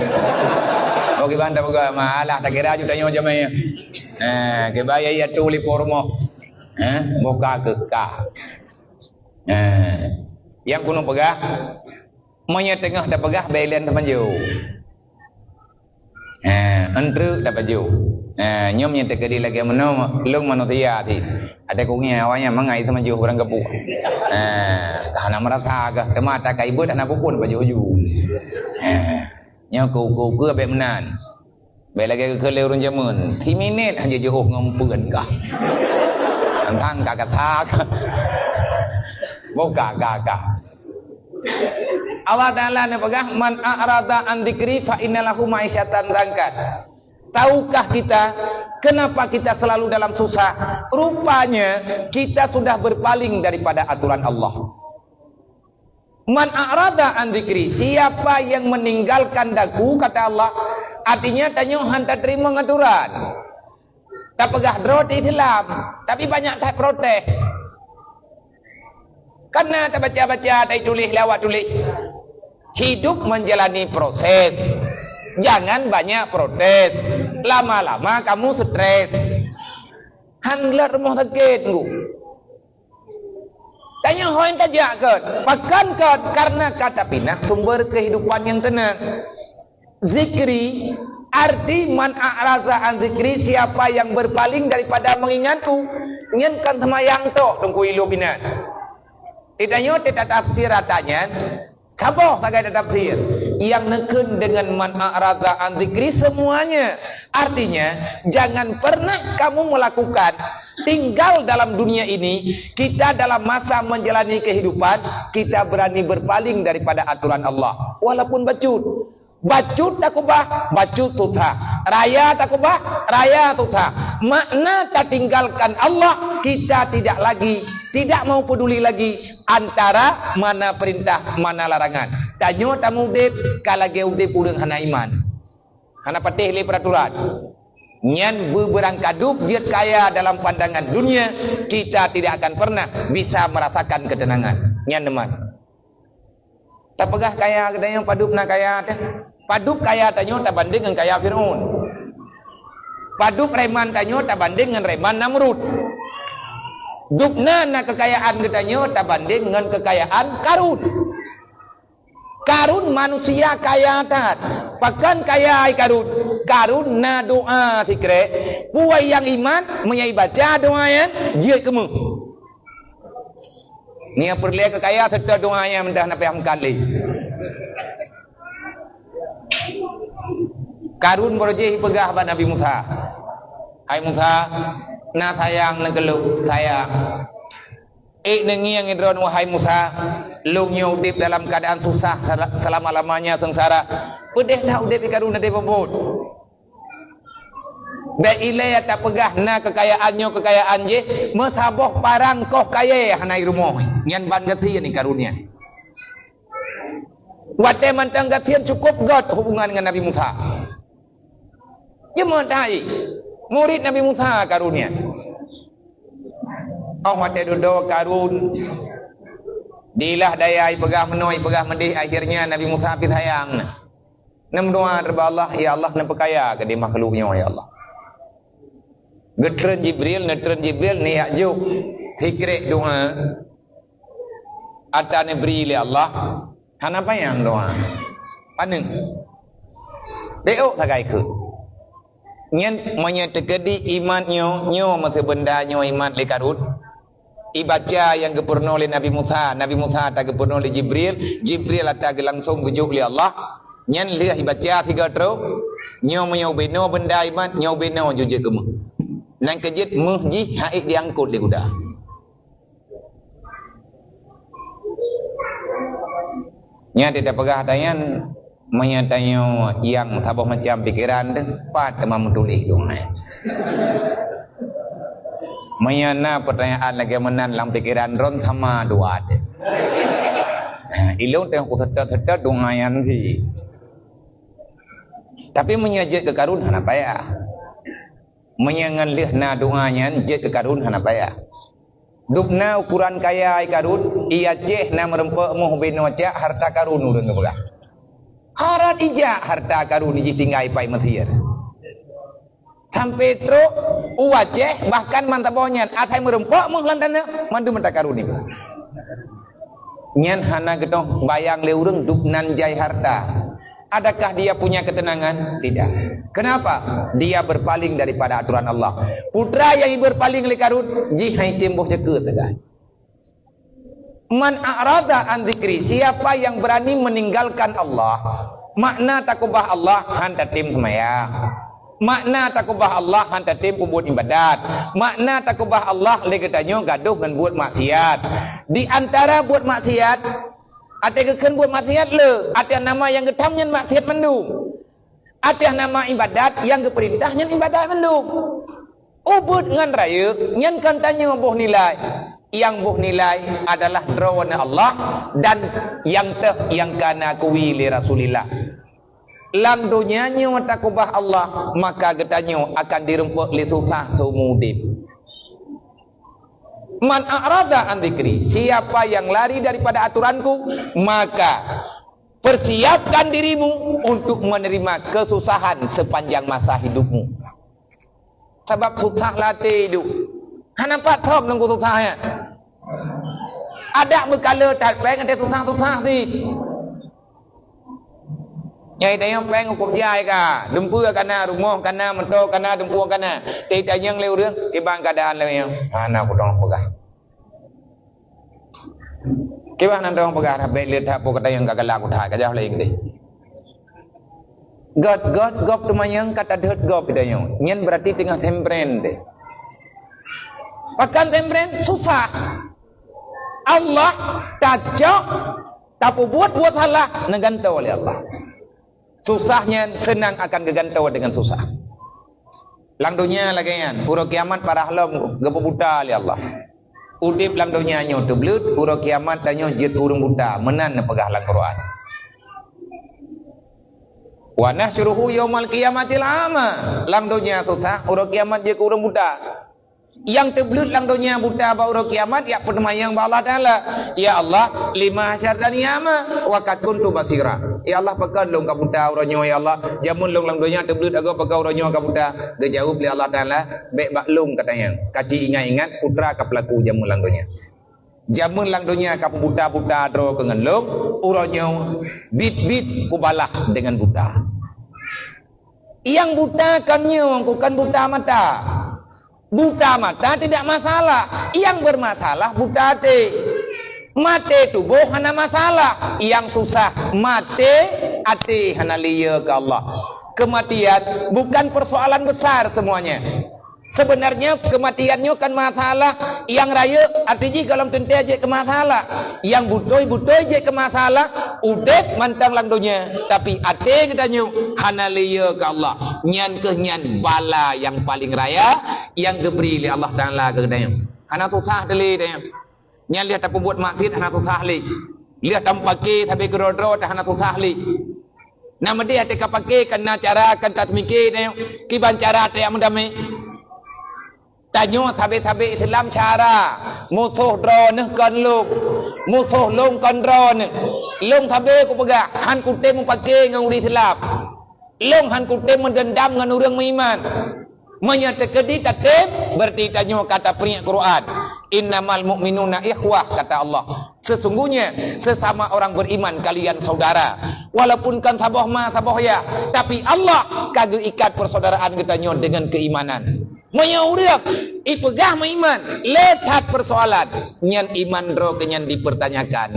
Bagi banda peugah malah takira ju tanyoe jamé. Eh, ke baya ya tu li po rumoh. Eh, buka ke kah. Eh, nyang keuneuk peugah, meunyoe teungoh tapeugah, bèk lén teumanjô. Eh, eunteuk tapajoh. Eh, nyoe nyang teukeudi lagèe meunoe, lôn manusia sit. Até kungèe awaknyan mangat teumajoh barang gapuh. Eh, ka hana meurasa gah, teuma takai beuet hana bukon pajoh ju. Eh, nyoe keu-, keu-, keu bèk meunan. Bèk lagèe geukheun lé ureueng jameun, si minét han jiôh ngon peuen gah. Tang ka gata ka. Boh ka, ka, ka. Allah Taala neupeugah, "Man a'rada an dzikri fa inna lahu ma'isyatan dzanka." Tahukah kita kenapa kita selalu dalam susah? Rupanya kita sudah berpaling daripada aturan Allah. "Man a'rada an dzikri," siapa yang meninggalkan daku, kata Allah, artinya tanyoe han tateurimong aturan. Tapeugah droe Islam, tapi banyak that protes. Karena tabaca-baca, taituléh lé awak tuléh. Hidup menjalani proses. Jangan banyak protes. Lama-lama kamu stres. Han leuet rumoh sakét, Teungku. Tanyoe hôi tajak keuh, pakon keuh, karena ka tapinah sumber kehidupan nyang teunang. Zikri, arti "man a'raza an zikri", siapa yang berpaling daripada mengingatku, nyan kon seumayang tok, Teungku, ilôp inan. Di tanyoe teutatafsir ata nyan, saboh sagai tatafsir. Nyang neukheun dengan "man a'raza an zikri" semuanya. Artinya, jangan pernah kamu melakukan, tinggal dalam dunia ini, kita dalam masa menjalani kehidupan, kita berani berpaling daripada aturan Allah. Walaupun bacut. Bacut takubah, bacut susah. Raya takubah, raya susah. Makna tatinggalkan Allah, kita tidak lagi, tidak mau peduli lagi antara mana perintah, mana larangan. Tanyoe tameudeb ka lagée udeb ureuëng hana iman. Hana patéh lé peuraturan. Nyan beubeurangkadub jeuet kaya dalam pandangan dunia, kita tidak akan pernah bisa merasakan ketenangan. Nyan teuma. Tapeugah kaya geutanyoe padub na kaya teuh. Padub kaya tanyoe tabandeng ngon kaya Fir'aun. Padub reman tanyoe tabandeng ngon reman Namrud. Dubna na keukayaan geutanyoe tabandeng ngon keukayaan Karun. Karun manusia kaya that. Pakon kaya ai Karun? Karun na doa sikrek. Peue nyang iman, meunyoe ibaca doa nyan, jeuet keumeuh. Nia peureulée keu kaya seutôt doa nyang meudah na payah meukat lé. Karun baroe jih peugah bak Nabi Musa, "Hai Musa, na sayang na keu lôn, sayang. Ék neungieng droeneuh, wahai Musa, lôn nyoe udeb dalam keuadaan susah sel-, seulama-lamanya seungsara." Peudeh that udeb di Karun até peubuet. Bék ilée tapeugah na keukayaan nyoe keukayaan jih, meusaboh parang koh kayée hana i rumoh, nyan ban gasien i Karun nyan. Watée mantong gasien cukôp gét hubungan ngon Nabi Musa. Jeuet that i murit Nabi Musa Karun nyan. Oh watée dudoe Karun, dilah daya ipeugah meunoe ipeugah meudeh, akhirnya Nabi Musa pi sayang na. Neumeudoa ubak Allah, "Ya Allah, neupeukaya keudeh makhluk nyoe, ya Allah." Geutreun Jibril, neutreun Jibril, neujak jok sikrek doa ata neubri lé Allah. Hana panyang doa. Paneuk. Bék sagai keuh. Nyan meunyoe teukeudi imat nyoe, nyoe meuseubeunda nyoe imat lé Karun. Ibaca nyang geupeurunoe lé Nabi Musa, Nabi Musa ata geupeurunoe lé Jibril, Jibril ata geulangsong geujok lé Allah. Nyan lheueh ibaca sigoe troh, nyoe meunyoe ubenoe beunda imat, nyoe ubenoe jujeuet keumeuh. Nyan keuh jeuet meuh jih haiek diangkot lé kuda. Nyan teupeugah tanyan, meunyoe tanyoe nyang saboh macam pikeran teuh, pat teuma meutuléh doa. Meunyoe na peutanyaan lagée meunan lam pikeran droen, sama doa teuh. Ha, ilôn teuh kuseutôt-seutôt doa nyan sih. Tapi meunyoe jeuet keu Karun hana payah. Meunyoe ngon lheueh na doa nyan jeuet keu Karun hana payah. Dubna ukuran kaya i Karun, i Aceh na meurumpok moh binoe cak harta Karun ureuëng geupeugah. Harat ijak harta Karun jih tinggai pai Mesir. Sampai trok u Aceh bahkan mantong boh nyan asai meurumpok moh lam tanoh mandum harta Karun iba. Nyan hana geutoh bayang lé ureuëng dubnan jai harta. Adakah dia punya ketenangan? Tidak. Kenapa? Dia berpaling daripada aturan Allah. Putra nyang berpaling lé Karun, jih hai timbôh jeukeue teuga. Man a'rada an dzikri, siapa yang berani meninggalkan Allah, makna takubah Allah han tatem seumayang. Makna takubah Allah han tatem peubuet ibadat. Makna takubah Allah lé geutanyoe gadôh ngon buet maksiat. Di antara buet maksiat, até geukheun buet maksiat le, até nama nyang geutam nyan maksiat mandum. Ateueh nama ibadat nyang geupeurintah nyan ibadat mandum. Ubeuet ngon rayeuk nyan kon tanyoe boh nilai. Nyang boh nilai adalah droeneuh Allah dan nyang teuh nyang ka na keuwi lé Rasulillah. Lam donya nyoe takubah Allah, maka geutanyoe akan direumpok lé susah seumu udeb. "Man a'rada an dzikri," siapa yang lari daripada aturanku, maka persiapkan dirimu untuk menerima kesusahan sepanjang masa hidupmu. Sabab susah lam até idup. Hana pat thom nunggu susah nyan. Adak beukala that péng até susah-susah sit. Nyang itanyong péng ukob jai ka, dumpeue kana, rumoh kana, moto kana, dumpeue kana. Tanyong lé ureuëng, "Kiban keuadaan lé nyoe?" "Hana kutong peugah." "Kiban hana tong peugah, bèk le that peue kata nyang ka galak kuthat, ka jauh laén deh." Gèt, gèt, gob teumanyong ka tadhôt gob geutanyoe. Nyan beurati teungoh sempren deh. Pakon sempren? Susah. Allah tacok tapeubuet buet salah, neugantoe lé Allah. Susah nyan seunang akan geugantoe deungon susah. Lam donya lagèe nyan, uroe kiamat parah lom geupeubuta lé Allah. Udeb lam donya nyoe teubleuet, uroe kiamat tanyoe jeuet ureuëng buta, meunan neupeugah lam Quran. "Wa nahsyuruhu yaumal qiyamati a'ma." Lam donya susah, uroe kiamat jeuet keu ureuëng buta. Nyang teubleuet lam donya buta, bak uroe kiamat jak peuteumanyong bak Allah Taala, "Ya Allah, lima hasyartani a'ma wa qad kuntu basira." "Ya Allah, pakon lôn ka buta uroe nyoe, ya Allah? Jameun lôn lam donya teubleuet agoe pakon uroe nyoe ka buta?" Geujaweueb lé Allah Taala, "Bèk bak lôn katanyong, ka ci ingat-ingat peue ka peulaku jameun lam donya. Jameun lam donya ka peubuta-buta droe keuh ngon lôn, uroe nyoe biet-biet kubalah deungon buta." Nyang buta kon nyoe, kon buta mata. Buta mata tidak masalah, nyang bermasalah buta até. Maté tuboh hana masalah, nyang susah maté até hana lé keu Allah. Kematian bukan persoalan besar semuanya. Sebenarnya kematian nyoe kon masalah nyang rayeuk, até jih gohlom teuntèe jeuet keu masalah. Nyang beutôi-beutôi jeuet keu masalah udeb mantong lam donya, tapi até geutanyoe hana lé keu Allah. Nyan keuh nyan bala nyang paleng raya nyang geubri lé Allah Taala keu geutanyoe. Hana susah teuh lé tanyoe. Nyan lheueh tapeubuet maksiet hana susah lé. Lheueh tamupaké sabé keudroe-droe hana susah lé. Na meudeh até ka paké, kana cara akan taseumiké tanyoe, kiban cara tajak meudamé. Tanyoe sabé-sabé Islam syedara, musoh droeneuh kon lôn, musoh lôn kon droeneuh. Lôn sabé kupeugah, han kutem mupaké ngon ureuëng Islam. Lôn han kutem meudeundam ngon ureuëng meuiman. Meunyoe teukeudi tatem, berarti tanyoe ka tapriek Quran. "Innamal mu'minuna ikhwah," kata Allah. Sesungguhnya sesama orang beriman kalian saudara. Walaupun kon saboh ma saboh yah, tapi Allah ka geuikat persaudaraan geutanyoe deungon keimanan. Meunyoe ureuëng ipeugah meuiman, le that persoalan, nyan iman droe keuh nyan dipertanyakan.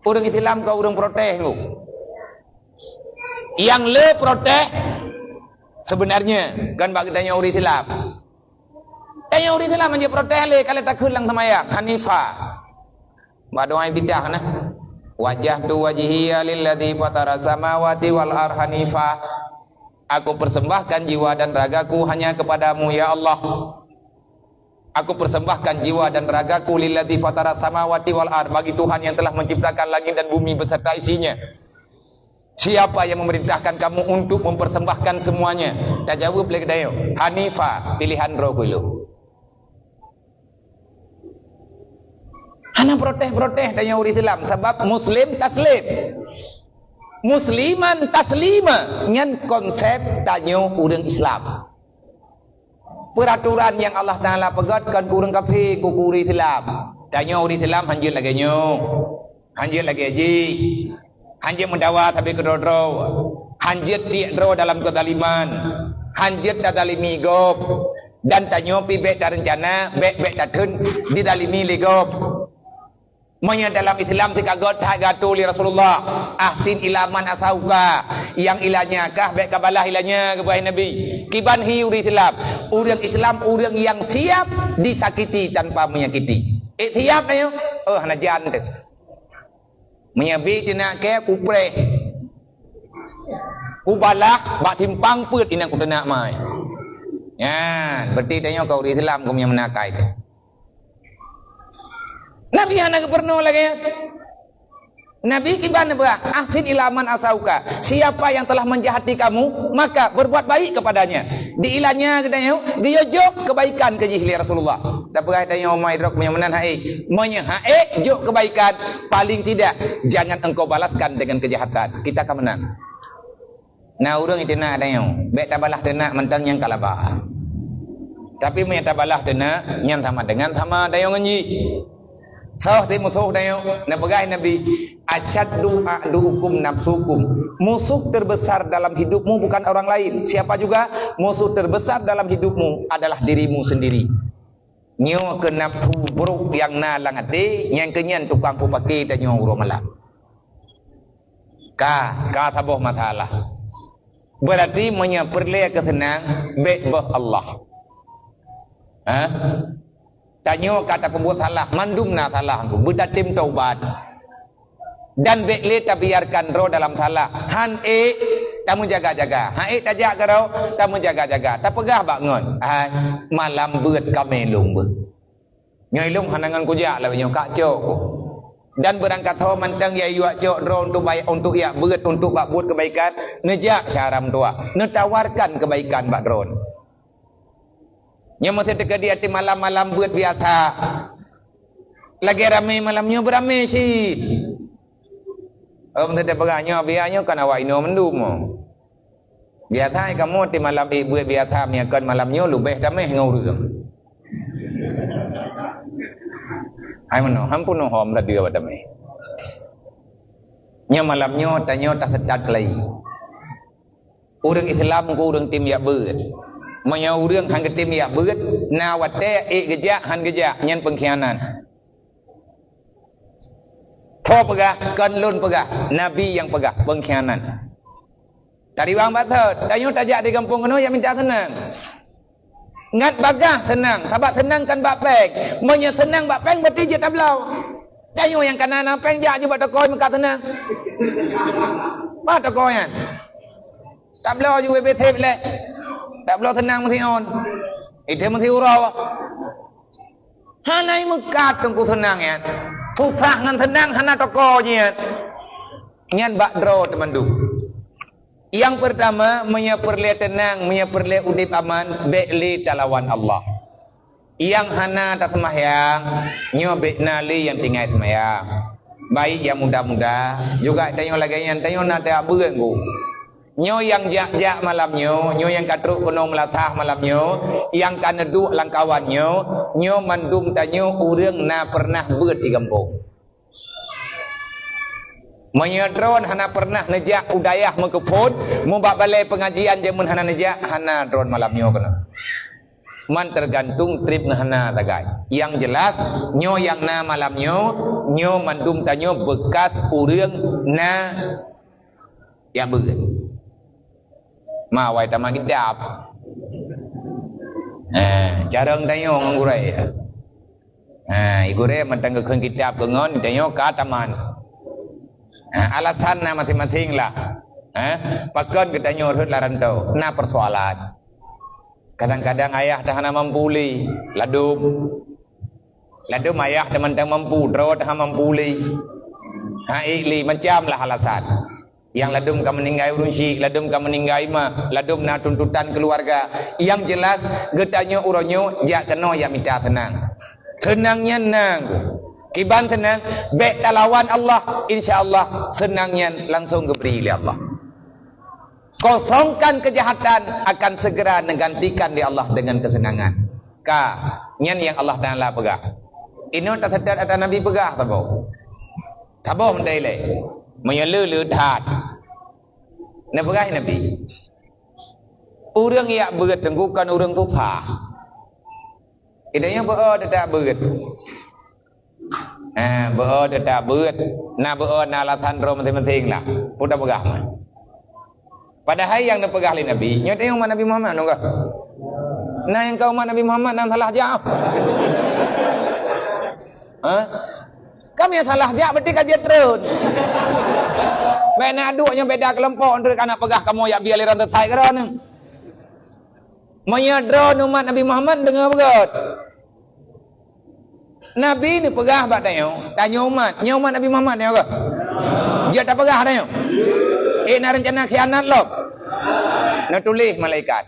Ureuëng Islam kon ureuëng protes tu. Nyang le protes sebenarnya kon bak geutanyoe ureuëng Islam. Tanyoe ureuëng Islam hanjeuet protes lé, ka lheueh takheun lam seumayang, hanifah. Bak doa iftitah na. "Wajjahtu wajhiya lilladzi fatara samawati wal ar hanifah." "Aku persembahkan jiwa dan ragaku hanya kepadamu, ya Allah. Aku persembahkan jiwa dan ragaku lilladzi fatara samawati wal ar, bagi Tuhan yang telah menciptakan langit dan bumi beserta isinya. Siapa yang memerintahkan kamu untuk mempersembahkan semuanya?" Tajaweueb lé geutanyoe, "Hanifah, pilihan droe keuh lôn." Hana protes-protes tanyoe ureuëng Islam, sabab muslim taslim. Musliman taslima, nyan konsep tanyoe ureuëng Islam. Peuraturan nyang Allah Taala peugét kon keu ureuëng kafé, kon keu ureuëng Islam. Tanyoe ureuëng Islam hanjeuet lagée nyoe, hanjeuet lagée jih, hanjeuet meudawa sabé keudroe-droe, hanjeuet tiek droe dalam keuzaliman, hanjeuet tazalimi gob, dan tanyoe pih bék tareuncana, bék-bék tatheun dizalimi lé gob. Meunyoe dalam Islam sikagot that geuatô lé Rasulullah, "Ahsin ila man asauka," nyang ilanya kah bék kabalah ilanya, geupeugah Nabi. Kiban hi ureuëng Islam? Ureuëng Islam ureuëng nyang siap disakiti tanpa menyakiti. Eh, siap na nyoe? Oh, hana jan teuh. Meunyoe bi teunak kée kupreh. Kubalah bak timpang peuet inan kuteunak mai. Nyan, berarti tanyoe ka ureueng Islam keu meunyoe meunakai teuh. Nabi hana geupeurunoe lagèe nyan. Nabi kiban neupeugah, "Ahsin ila man asauka." Siapa yang telah menjahati kamu, maka berbuat baik kepadanya. Di ilanya geutanyoe, geuyue jok kebaikan keu jih lé Rasulullah. Tapeugah tanyoe, "Mai drok meunyoe meunan hai." Meunyoe hai jok kebaikan, paling tidak jangan engkau balaskan dengan kejahatan. Kita ka meunan. Na ureueng iteunak tanyoe, bèk tabalah teunak mantong nyang ka laba. Tapi meunyoe tabalah teunak, nyan sama dengan sama tanyoe ngon jih. Soe teumusoh tanyoe? Neupeugah Nabi, "Asyaddu a'duukum nafsukum." Musuh terbesar dalam hidupmu bukan orang lain. Siapa juga? Musuh terbesar dalam hidupmu adalah dirimu sendiri. Nyoe keuh nafsu brok nyang na lam até, nyang keu nyan tukang peupaké tanyoe uroe malam. Ka, ka saboh masalah. Berarti meunyoe peureulèe keu seunang, bèk beuh Allah. Ha? Tanyoe ka tapeubuet salah, mandum na salah, beutatem taubat. Dan bèk lé tabiarkan droe dalam salah. Han ék tameujaga-jaga. Han ék tajak keudroe tameujaga-jaga. Tapeugah bak ngon, "Hai, malam beuet ka mè lôn beuet. Nyoe lôn hana ngon kujak lagèe nyoe, kacok ku." Dan beurangkat ho mantong ya yuak cok droe untuk bay-, untuk yak beuet, untuk bak buet kebaikan, neujak syara meutuah, neutawarkan kebaikan bak droe. Nyoe meuseuti keudéh até malam-malam beuet biasa. Lagèe ramé malam nyoe beuramé cit. Oh, meuseuti peugah nyoe, biasa nyoe kan awak inoe mandum. Biasa kamoe ti malam ék beuet biasa, meunyoe kon malam nyoe leubeh tameh ngon ureueng. Hai meunoe, han peunoh hom radio bak tameh. Nyoe malam nyoe tanyoe taseutôt keulayi. Ureueng Islam keu ureueng tem yak beuet. Meunyoe ureueng han geutem yak beuet, na watèe ék geujak han geujak, nyan peungkhianat. Tho peugah, kon lôn peugah, Nabi nyang peugah, peungkhianat. Tariwang bak thot, tanyoe tajak di gampông keunoe yak mita seunang. Ngat bagaih seunang, sabab seunang kon bak péng. Meunyoe seunang bak péng, berarti jeuet tabloe. Tanyoe nyang kana na péng jak ju bak toko meukat seunang. Bak toko nyan. Tabloe ju bebe sép lé. Tabloe seunang meusiôn. Itu meusiuroe. Hana meukat teungku seunang nyan. Susah ngon seunang hana toko jih nyan. Nyan bak droe teumandum. Nyang peurtama, meunyoe peureulèe teunang, meunyoe peureulèe udép aman, bèk lé talawan Allah. Nyang hana taseumayang, nyoe bèk na lé nyang tinggai seumayang. Baik nyang muda-muda, juga tanyoe lagèe nyan, tanyoe na teuabeueng ku. Nyoe nyang jak-jak malam nyoe, nyoe nyang ka trok keunoe meulasah malam nyoe, nyang ka neuduek lam kawan nyoe, nyoe mandum tanyoe ureueng na peureunah beuet di gampông. Meunyoe droen hana peureunah neujak u dayah meukeupon, mubak balèe peungajian jameun hana neujak, hana droen malam nyoe keunoe. Man teugantung trép ngon hana sagai. Nyang jeulaih, nyoe nyang na malam nyoe, nyoe mandum tanyoe beukas ureueng na nyang beuet. Ma awai tamat kitab. Eh, carông tanyoe ngon gurèe. Ha, i gurèe mantong geukheun kitab keu ngon, tanyoe ka tamat. Ha, alasan na maséng-maséng lah. Ha, pakon geutanyoe rhot lam rantô, na peusoalan. Kadang-kadang ayah teuh hana mampu lé, ladôm. Ladôm ayah teuh mantong mampu, droe teuh hana mampu lé. Ha, ék lé, macam lah alasan. Nyang ladôm ka meuninggai ureueng syik, ladôm ka meuninggai ma, ladôm na tuntutan keuluwarga. Nyang jeulaih, geutanyoe uroe nyoe jak keunoe jak mita seunang. Seunang nyan na. Kiban seunang, bèk talawan Allah, insya Allah seunang nyan langsông geubri lé Allah. Kosongkan kejahatan, akan segera neugantikan lé Allah dengan kesenangan. Ka, nyan nyang Allah Taala peugah. Inoe taseutôt ata Nabi peugah saboh. Saboh meuntée ilée. Meunyoe le, le that. Neupeugah Nabi, ureuëng jak beuet teungku kon ureuëng susah. Geutanyoe beu-o teutab beuet. Eh, beu-o teutab beuet. Na beu-o na alasan droe maséng-maséng lah. Peue tapeugah mah. Padahai nyang neupeugah lé Nabi, nyoe teuh umat Nabi Muhammad nyoe. Na nyang ka umat Nabi Muhammad nyang salah jak. Hah? Ka meunyo salah jak, berarti ka jeuet treun. Bèk na duek nyoe beda keulompok, enteuk ka na peugah kamoe jak bie aliran sesat keudroe nyoe. Meunyoe droeneuh umat Nabi Muhammad, deungoe beugöt. Nabi neupeugah bak tanyoe, tanyoe umat, nyoe umat Nabi Muhammad nyoe keuh. Jeuet tapeugah tanyoe. Eh, na reuncana khianat lom. Neutuléh malaikat.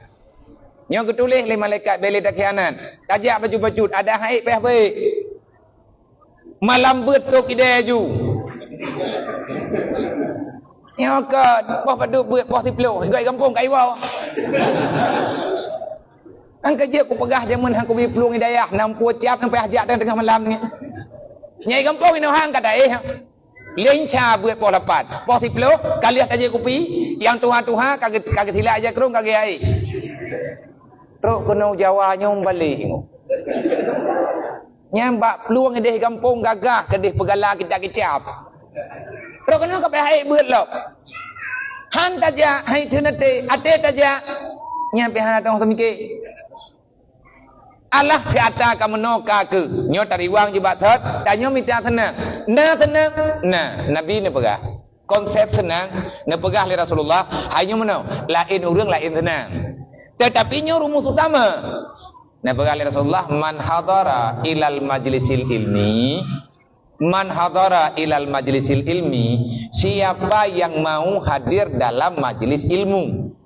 Nyoe geutuléh lé malaikat, bèk lé takhianat. Tajak bacut-bacut, adak han ék payah beuék. Malam beuet tôp idéh aju. Nyoe keuh, poh padub beuet, poh siplôh, gèt gampông ka iwoe. Kan ka jeuet kupeugah jameun han kubi plueng hidayah, nam pue tiap nyang payah jak teungoh malam nyoe. Nyang gampông inoe han ka taéh. Lé sya beuet poh lapan, poh siplôh, ka lheueh tajép kupi, nyang tuha-tuha ka ge-, ka geusilak jak krueng ka geuéh. Trok keunoe Jawa nyoe balek nyoe. Nyan bak plueng idéh gampông gagah keudéh peugala kitab-kitab. Trok keunoe ka payah ék beuet lom. Han tajak, hai theun até, até tajak. Nyan pih hana teuh seumiké. Alah siata ka meunoe ka keuh. Nyoe tariwang jibak thot, tanyoe mita seunang. Na seunang? Na, Nabi neupeugah. Konsep seunang neupeugah lé Rasulullah, hai nyoe meunoe, laén ureueng laén seunang. Teutapi nyoe rumus utama. Neupeugah lé Rasulullah, "Man hadara ilal majlisil ilmi, man hadara ilal majlisil ilmi," siapa yang mau hadir dalam majelis ilmu.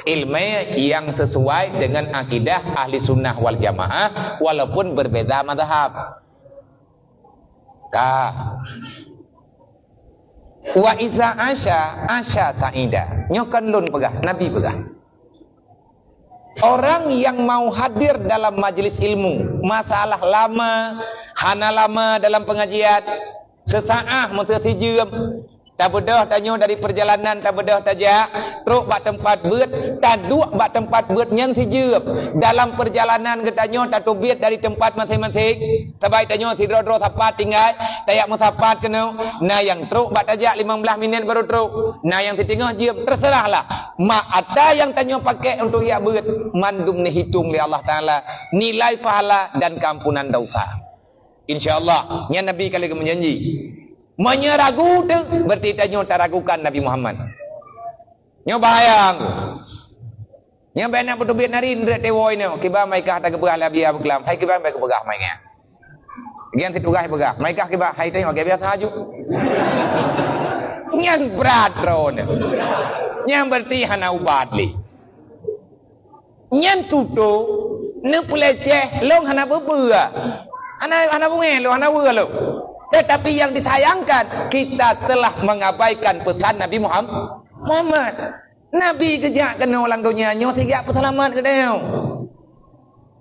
Ilmu yang sesuai dengan akidah Ahli Sunnah wal Jamaah, walaupun berbeda mazhab. Ka. "Wa iza asya, asya sa'ida." Nyoe kon lôn peugah, Nabi peugah. Orang yang mau hadir dalam majelis ilmu, masalah lama, hana lama dalam pengajian, seusaah meuteusijeuem, tabeudôh tanyoe dari perjalanan, tabeudôh tajak, trok bak teumpat beuet, taduek bak teumpat beuet nyan sijeuem. Dalam perjalanan geutanyoe tateubiet dari teumpat maséng-maséng, sabai tanyoe sidroe-droe sapat tinggai, tajak meusapat keunoe, na nyang trok bak tajak limong blaih minét baru trok, na nyang siteungoh jeuem, terserahlah. Mak ata nyang tanyoe pakék untuk jak beuet, mandum neuhitong lé Allah Taala, nilai pahala dan keampunan dosa. Insya Allah, nyan Nabi ka lheueh geumeujanji. Meunyoe ragu teuh, berarti tanyoe taragukan Nabi Muhammad. Nyoe bahaya. Nyoe bèk na beuteubiet nari ndrek tewoe nyoe. Kiban mai kah tageupeugah lé Abi Abdul Kalam. Hai kiban bèk geupeugah mai nyan. Gian situgah peugah. Mai kah kiban, hai tanyoe agak biasa aju. Nyan brat droeneuh. Nyan berarti hana ubat lé. Nyan tutoe neupeuleceh lôn hana beubeue. Hana, hana beungéh lôn, hana beue lôn. Tetapi yang disayangkan, kita telah mengabaikan pesan Nabi Muham-, Muhammad. Nabi geujak keunoe lam donya nyoe sigak peuseulamat geutanyoe.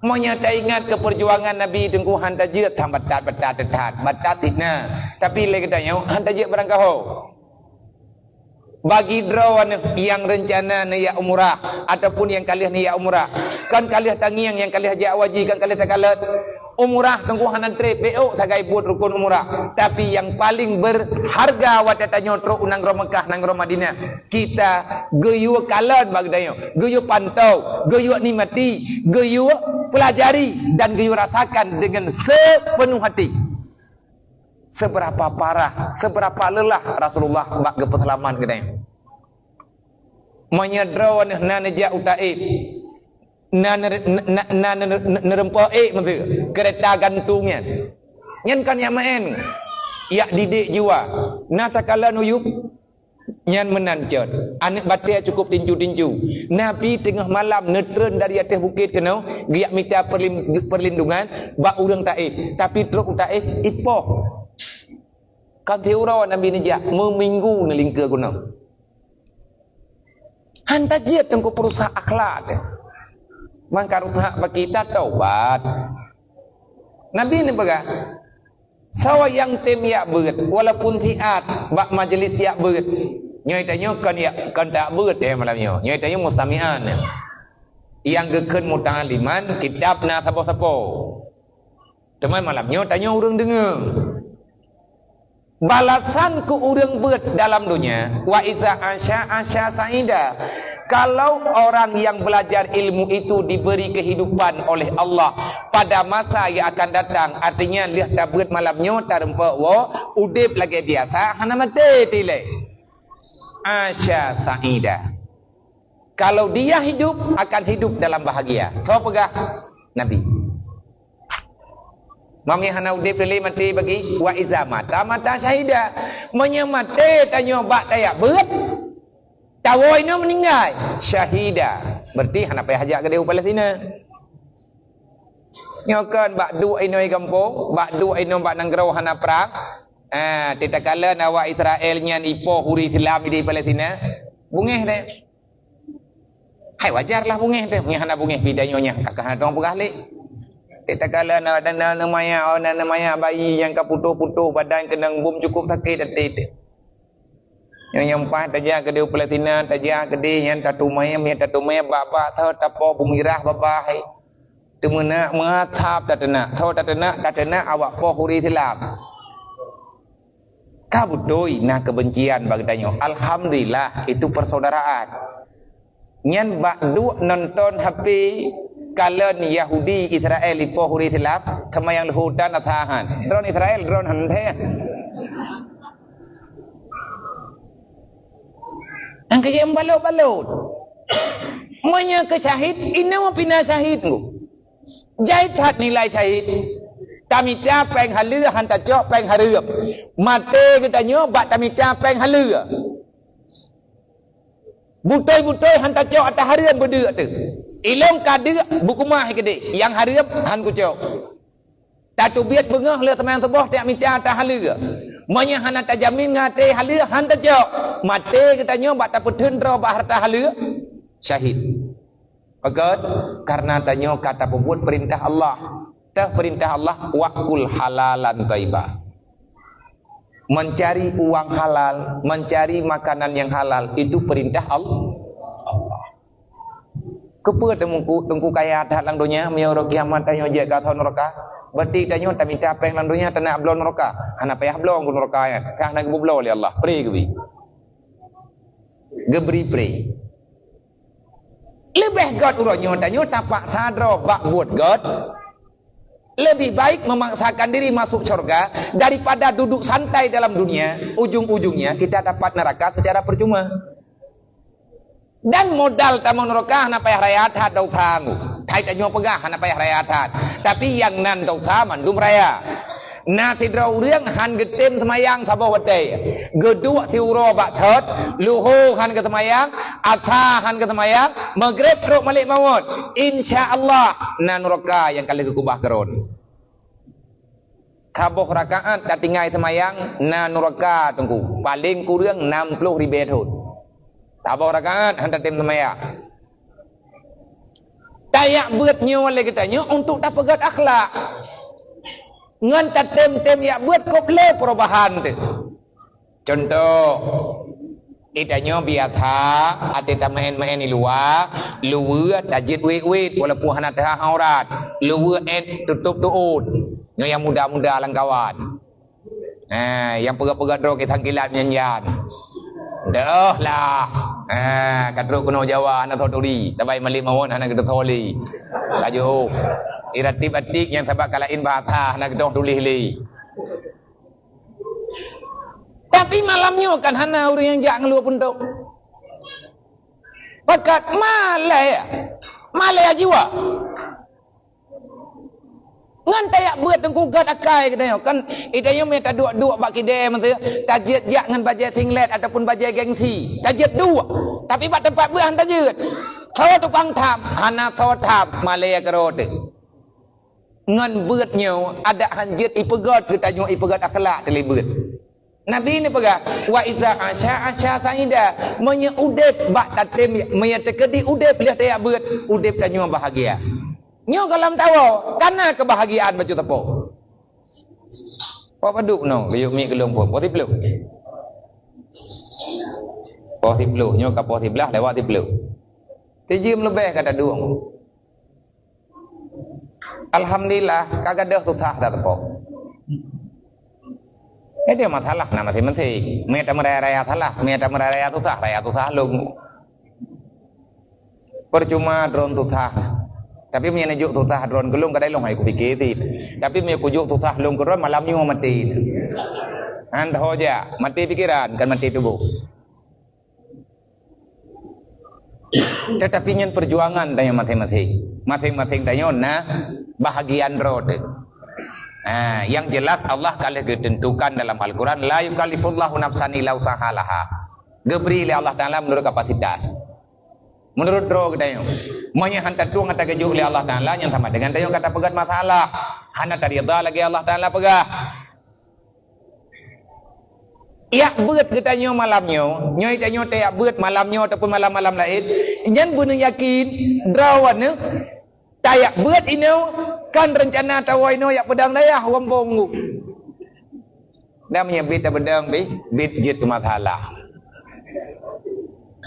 Meunyoe taingat keu peujuangan Nabi Teungku, han tajeuet that batat-batat teutat, batat sit na. Tapi lé geutanyoe han tajeuet barangkaho. Bagi droeneuh nyang reuncana neujak umrah ataupun nyang ka lheueh neujak umrah, kon ka lheueh tangieng nyang ka lheueh jak haji, kon ka lheueh takalon. Umrah Teungku hana trép, beuôk sagai buet rukun umrah. Tapi nyang paleng berharga watèe tanyoe trok u nanggroe Meukah, nanggroe Madinah, kita geuyue kalon bak geutanyoe, geuyue pantau, geuyue nikmati, geuyue pelajari dan geuyue rasakan dengan sepenuh hati. Seberapa parah, seberapa lelah Rasulullah bak geupeuseulamat geutanyoe. Meunyoe droeneuh na neujak u Taif, na nere-, na, na, na nere-, nere-, neureumpok ék meuteue keureta gantung nyan. Nyan kon nyang meu'én, jak didik jiwa. Na takalon u yup, nyan meunan cot. Aneuk batèe cukup tincu-tincu. Nabi teungoh malam neutreun dari ateueh bukét keunoe, geujak mita perlim-, perlindungan bak ureueng Taif. Tapi trok u Taif, ipoh. Ka siuroe Nabi neujak, meuminggu neulingkeue gunong. Han tajeuet Teungku peurusak akhlak. Mangka rusak bak kita, taubat. Nabi neupeugah, "Soe nyang tem jak beuet, walaupun siat bak majelis jak beuet." Nyoe tanyoe kon jak, kon jak beuet, eh, malam nyoe. Nyoe tanyoe mustami'an. Nyang geukheun muta'alliman, kitab na saboh-saboh. Teuma malam nyoe tanyoe ureueng deungoe. Balasan keu ureueng beuet dalam donya, "Wa iza asya, asya sa'ida." Kalau orang yang belajar ilmu itu diberi kehidupan oleh Allah pada masa yang akan datang, artinya lheueh tabeuet malam nyoe tareumpok woe, udeb lagée biasa, hana maté tilée. Asya saida. Kalau dia hidup, akan hidup dalam bahagia. Soe peugah? Nabi. Meunyoe hana udeb lé, maté bagi, wa iza mata, mata syahida. Meunyoe maté tanyoe bak tajak beuet, tawoe inoe meuninggai, syahida. Berarti hana payah jak keudeh u Palestina. Nyoe kon bak duek inoe gampông, bak duek inoe bak nanggroe hana prang. Ah, teutakala na awak Israel nyan ipoh huri silam di Palestina. Bungéh deh. Hai, wajar lah bungéh teuh, meunyoe hana bungéh pih tanyoe nyan, ka hana dong peugah lé. Teutakala na, na, na, na maya, na, na maya bayi nyang ka putôh-putôh badan keunong bom, cukup sakét até teuh. Nyoe nyang paih tajak keudeh u Palestina, tajak keudeh nyan tateumé, meunyoe tateumé bak-bak tho tapoh beumirah babah hai. Teumeunak meuasab tateunak, tho tateunak, tateunak awak poh huri silam. Ka beutôi na keubencian bak geutanyoe. Alhamdulillah, itu persaudaraan. Nyan bak duek nonton H P, kalon Yahudi Israel ipoh huri silam, seumayang leuhô tan asahan. Droen Israel, droen hana. Nyang keu balot-balot. Meunyoe keu syahid, inoe pih na syahid ngon. Jai that nilai syahid. Tamita péng haleue, han tacok péng hareuem. Maté geutanyoe bak tamita péng haleue. Beutôi-beutôi han tacok ata hareuem beudeuk teuh. Ilôn ka deuk beukeumah keudeh, nyang hareuem han kucok. Tateubiet beungoh lé seumayang suboh tajak mita ata haleue. Meunyoe hana tajamin ngon até haleue, han tacok. Maté geutanyoe bak tapeutheun droe bak hareuta haleue, syahid. Pakon? Karena tanyoe ka tapeubuet peurintah Allah. Teuh peurintah Allah, "Wakul halalan thaiba." Mencari uang halal, mencari makanan yang halal, itu perintah Allah. Keupeue teungku, teungku kaya that lam donya, meunyoe uroe kiamat tanyoe jeuet keu asoe nuraka? Berarti tanyoe tamita péng lam donya, tanak bloe nuraka. Hana payah bloe ngon nuraka nyan. Ka hana geubloe lé Allah, pré geubi. Geubri pré. Leubeh gét uroe nyoe tanyoe tapaksa droe bak buet gét. Lebih baik memaksakan diri masuk syurga daripada duduk santai dalam dunia, ujung-ujungnya kita dapat neraka secara percuma. Dan modal tamong nuraka hana payah raya that dosa nggu. Hai tanyoe peugah hana payah raya that. Tapi nyang nan dosa mandum raya. Na sidroe ureuëng han geutem seumayang saboh watée. Geuduek siuroe bak thot, luho han geuseumayang, asa han geuseumayang, maghrib trok malék mawöt. Insya Allah, na nuraka nyang ka lheueh geukubah keudroe. Saboh rakaat tatinggai seumayang, na nuraka teungku. Paleng kureueng nam ploh ribée thon. Saboh rakaat han tatem seumayang. Tajak beuet nyoe lé geutanyoe untuk tapeugét akhlak. Ngon tatem-tem jak beuet kôb lé perubahan teuh. Contoh, geutanyoe biasa até tameu'en-meu'en di luwa, luweue tajeuet wét-wét walaupun hana teuhah aurat. Luweue 'et tutôp teuôt. Nyoe nyang muda-muda lam kawan. Ha, nyang peugah-peugah droe kisang kilat nyan-nyan. Deuh lah. Ha, ka trok keunoe Jawa hana tho turi, tabai malék mawöt hana geuteuthô lé. Laju. Iratik-atik nyang sabab ka laén bahasa hana geuteuthô tuléh lé. Tapi malam nyoe kan hana ureuëng nyang jak ngeuluh peuntông. Pakat malée, malée jiwa. Ngon tajak beuet teungku gét akai geutanyoe. Kan geutanyoe mita duek-duek bak kidée meuteue, tajeuet jak ngon bajée singlet ataupun bajée gengsi. Tajeuet duek. Tapi bak teumpat beuet han tajeuet. Soe tukang tham, hana soe tham, malée keudroe teuh. Ngon beuet nyoe, adak han jeuet ipeugét geutanyoe ipeugét akhlak teuh lé beuet. Nabi neupeugah, "Wa iza asya, asya saida." Meunyoe udeb bak tatem, meunyoe teukeudi udeb lheueh tajak beuet, udeb tanyoe bahagia. Nyoe gohlom tawoe, kana keubahagiaan bacut sapo. Poh padub nyoe, geuyue miet geulong poh, poh siplôh. Poh siplôh, nyoe ka poh siblaih lewat siplôh. Sijeuem leubeh ka tadueng. Alhamdulillah, ka gadôh susah that teupok. Jadi masalah na masing-masing. Mita meuraya-raya salah, mita meuraya-raya susah, raya susah lom. Percuma droen susah. Tapi meunyoe neujok susah droen keu lôn, kadang lôn hai kupike cit. Tapi meunyoe kujok susah lôn keu droen, malam nyoe maté. Han teuho jak, maté pikeran, kon maté tuboh. Tetapi nyan perjuangan tanyoe maséng-maséng. Maséng-maséng tanyoe na bahagian droe teuh. Ha, yang jelas Allah ka lheueh geutentukan dalam Al-Quran, "La yukallifullahu nafsan illa wus'aha laha." Geubri lé Allah Taala meunurot kapasitas. Meunurot droe geutanyoe. Meunyoe han tatueng ata geujok lé Allah Taala, nyan sama dengan tanyoe ka tapeugah masalah. Hana taridha lagée Allah Taala peugah. Jak beuet geutanyoe malam nyoe, nyoe tanyoe tajak beuet malam nyoe ataupun malam-malam laén, nyan beuneuyakin droeneuh tajak beuet inoe, kon reuncana tawoe inoe jak peudong dayah u gampông. Dan meunyoe bit tapeudong bit, bit jeuet keu masalah.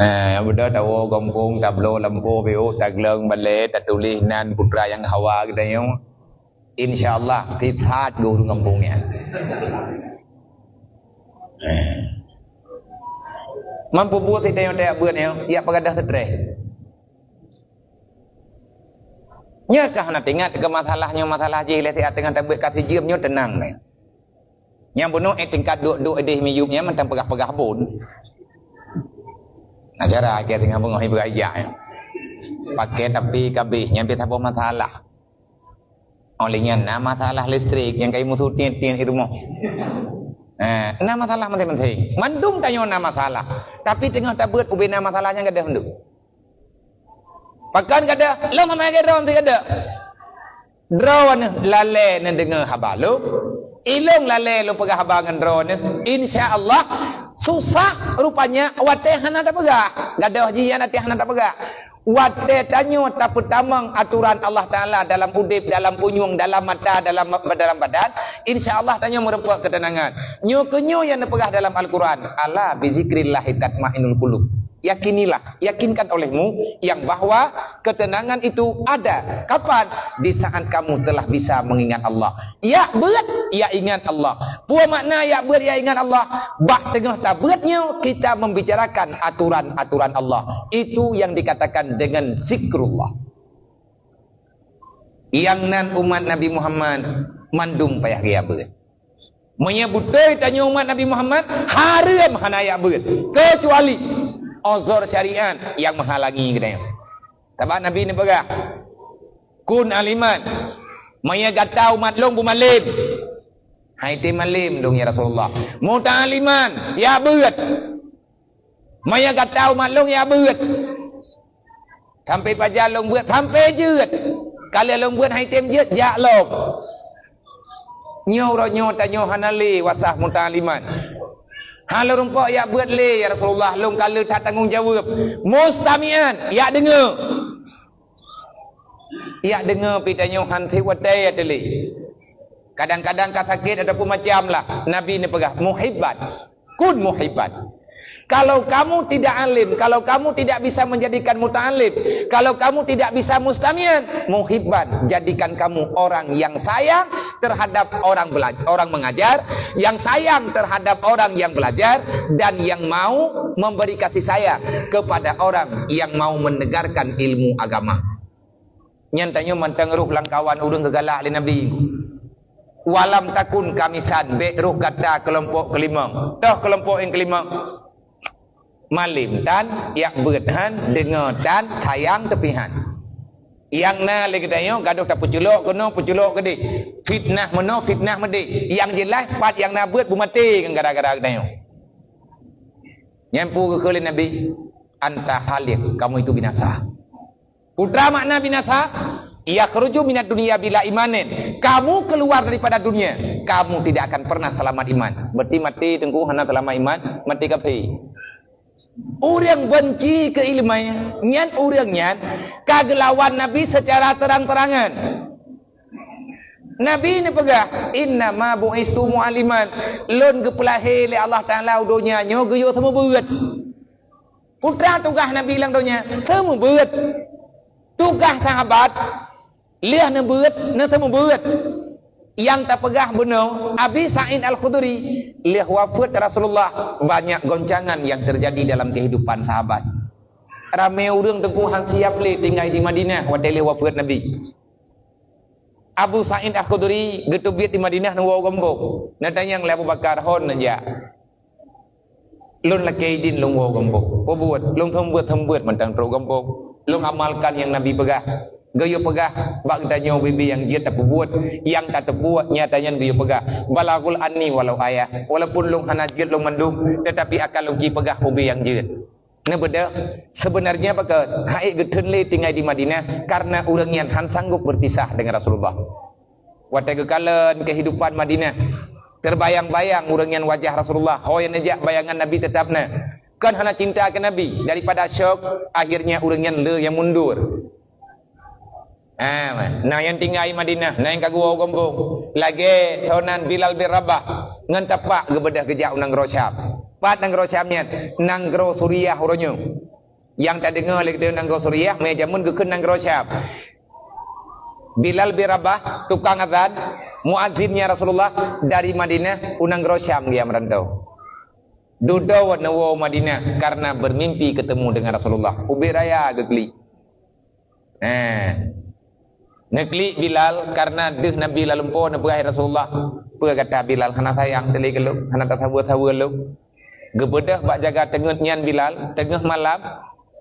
Eh, beudôh tawoe gampông, tabloe lampôh, biôh tagleueng balée, tatuléh nan putra nyang hawa geutanyoe. Insya Allah, sisat geuh ureuëng gampông nyan. Eh. Mampu buet si tanyoe tajak beuet nyoe, jak peugadôh seutreh. Nyoe ka hana teuingat keu masalah nyoe, masalah jih lé siat teungoh tabeuet ka sijeuem nyoe teunang nyoe. Nyang bunoe eh tingkat duek-duek idéh miyueb nyan mantong peugah-peugah bon. Nah, cara akhé singoh beungoh ibu ayak nyan. Pakai tapi kabéh nyan pih saboh masalah. Oleh nyan na masalah listrik nyang kai musu tiet-tiet di rumoh. Eh, na masalah maséng-maséng. Mandum tanyoe na masalah. Tapi teungoh tabeuet ubé na masalah nyang gadôh mandum. Pakon gadôh, lôn sama lagée droeneuh teuh gadôh. Droeneuh lalée neudeungoe haba lôn, ilôn lalée lôn peugah haba ngon droeneuh. Insya Allah, susah rupanya watée hana tapeugah. Gadôh jih nyan watée hana tapeugah. Watée tanyoe tapeutamong atoran Allah Taala dalam udeb, dalam punyueng, dalam mata, dalam, dalam badan, insya Allah tanyoe meurumpok keuteunangan. Nyoe keuh nyoe nyang neupeugah dalam Al-Quran, "Ala bizikrillahi tatmainnul qulub." Yakinilah, yakinkan olehmu yang bahwa ketenangan itu ada. Kapan? Di saat kamu telah bisa mengingat Allah. Jak beuet, jak ingat Allah. Peue makna jak beuet, jak ingat Allah? Bak teungoh tabeuet nyoe, kita membicarakan aturan-aturan Allah. Itu yang dikatakan dengan zikrullah. Nyang nan umat Nabi Muhammad mandum payah geujak beuet. Meunyoe beutôi tanyoe umat Nabi Muhammad, hareuem hana jak beuet, keucuali uzur syariat nyang meuhalangi geutanyoe. Sabab Nabi neupeugah, "Kun aliman, meunyoe gata umat lôn beumalem." "Hai tém malem lôn, ya Rasulullah." "Muta'aliman, jak beuet." "Meunyoe gata umat lôn jak beuet." "Sampai pajan lôn beuet?" "Sampai jeuet." "Ka lheueh lôn beuet han tém jeuet, jak lom." Nyoe uroe nyoe tanyoe hana lé wasah muta'aliman. "Hana lôn rumpok jak beuet lé, ya Rasulullah, lôn ka le that tanggong jaweueb." "Mustami'an, jak deungoe." Jak deungoe pih tanyoe han sép watée teuh lé. Kadang-kadang ka sakét ataupun macam lah. Nabi neupeugah, "Muhibban, kun muhibban." Kalau kamu tidak alim, kalau kamu tidak bisa menjadikan muta'alim, kalau kamu tidak bisa mustami'an, muhibban, jadikan kamu orang yang sayang terhadap orang bela-, orang mengajar, yang sayang terhadap orang yang belajar, dan yang mau memberi kasih sayang kepada orang yang mau mendengarkan ilmu agama. Nyan tanyoe mantong rôh lam kawan ureuëng geugalak lé Nabi. "Walam takun khamisan, bék rôh gata keulompok keulimong." Toh keulompok nyang keulimong? Malem tan, jak beuet han, deungoe tan, sayang teupih han. Nyang na lé geutanyoe gadôh tapeuculok keunoe, peuculok keudeh. Fitnah meunoe, fitnah meudeh. Nyang jeulaih pat nyang na beuet beumaté ngon gara-gara geutanyoe. Nyan peue geukheun lé Nabi, "Anta halik, kamu itu binasa." Peue makna binasa? "Yakhruju minad dunya bila imanin." Kamu keluar daripada dunia, kamu tidak akan pernah selamat iman. Berarti maté teungku hana selamat iman, maté kafé. Ureuëng benci keu iéleumé, nyan ureuëng nyan ka geulawan Nabi secara terang-terangan. Nabi neupeugah, "Innama bu'istu mu'alliman." Lôn geupeulahé lé Allah Taala u donya nyoe geuyue seumeubeuet. Peue tugaih Nabi lam donya? Seumeubeuet. Tugaih sahabat, lheueh neubeuet, neuseumeubeuet. Nyang tapeugah bunoe, Abi Sa'id Al-Khudri, lheueh wafeuet Rasulullah, banyak goncangan yang terjadi dalam kehidupan sahabat. Ramé ureuëng teungku han siab lé tinggai di Madinah watée lheueh wafeuet Nabi. Abu Sa'id Al-Khudri geuteubiet di Madinah neuwoe gombong. Neutanyong lé Abu Bakar, "Hon neujak?" "Lôn lakée idin lôn woe gombong." "Peubuet?" "Lôn seumeubeuet-seumeubeuet mantong trok gombong. Lôn amalkan nyang Nabi peugah." "Geuyue peugah bak geutanyoe ubé-ubé nyang jeuet tapeubuet, nyang tateupeue nyata nyan geuyue peugah. Balaghtu anni walau ayah, walaupun lôn hana jeuet lôn mandum, teutapi akan lôn ci peugah ubé nyang jeuet." Neubeudôh, sebenarnya pakon han ék geutheun lé tinggai di Madinah, karena ureuëng nyan han sanggob berpisah dengan Rasulullah. Watée geukalon kehidupan Madinah, terbayang-bayang ureuëng nyan wajah Rasulullah, ho nyang neujak bayangan Nabi teutap na. Kon hana cinta keu Nabi, daripada syok, akhirnya ureuëng nyan le nyang mundur. Ha, na nyang tinggai Madinah, na nyang ka geuwoe gombong. Lagée thon nan Bilal bin Rabah ngon tapak geubeudôh geujak u nanggroe Syam. Pat nanggroe Syam nyan? Nanggroe Suriah uroe nyoe. Nyang tadeungoe lé geutanyoe nanggroe Suriah, meunyo jameun geukheun nanggroe Syam. Bilal bin Rabah, tukang azan, muazzinnya Rasulullah, dari Madinah u nanggroe Syam geujak meuranto. Dudoe neuwoe Madinah karena bermimpi ketemu dengan Rasulullah. Ubé raya geuklik. Eh. Neuklik Bilal karena deuh Nabi lam lumpoe neupeugah, "Hai Rasulullah, peue gata Bilal hana sayang teuh lé keu lôn, hana tasaweue-saweue lôn?" Geubeudôh bak jaga teungeut nyan Bilal, teungoh malam,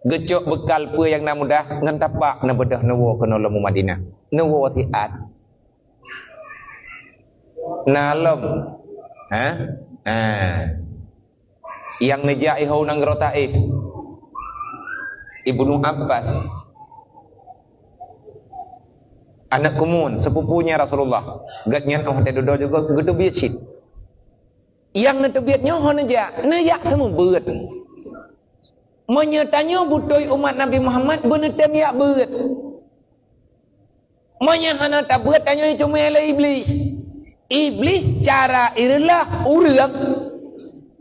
geucok beukal peue nyang na mudah ngon tapak neubeudôh neuwoe keunoe lom u Madinah. Neuwoe siat. Na lom. Ha? Ha. Nyang neujak iho nanggroe Taif. Ibnu Abbas. Aneuk kumun, sepupunya Rasulullah. Gobnyan óh watée dudoe juga geuteubiet cit. Nyang neuteubiet nyoe ho neujak, neujak seumeubeuet. Meunyoe tanyoe beutôi umat Nabi Muhammad, beuneutem jak beuet. Meunyoe hana tabeuet, tanyoe cuma lé Iblih. Iblih cara ireulah ureuëng,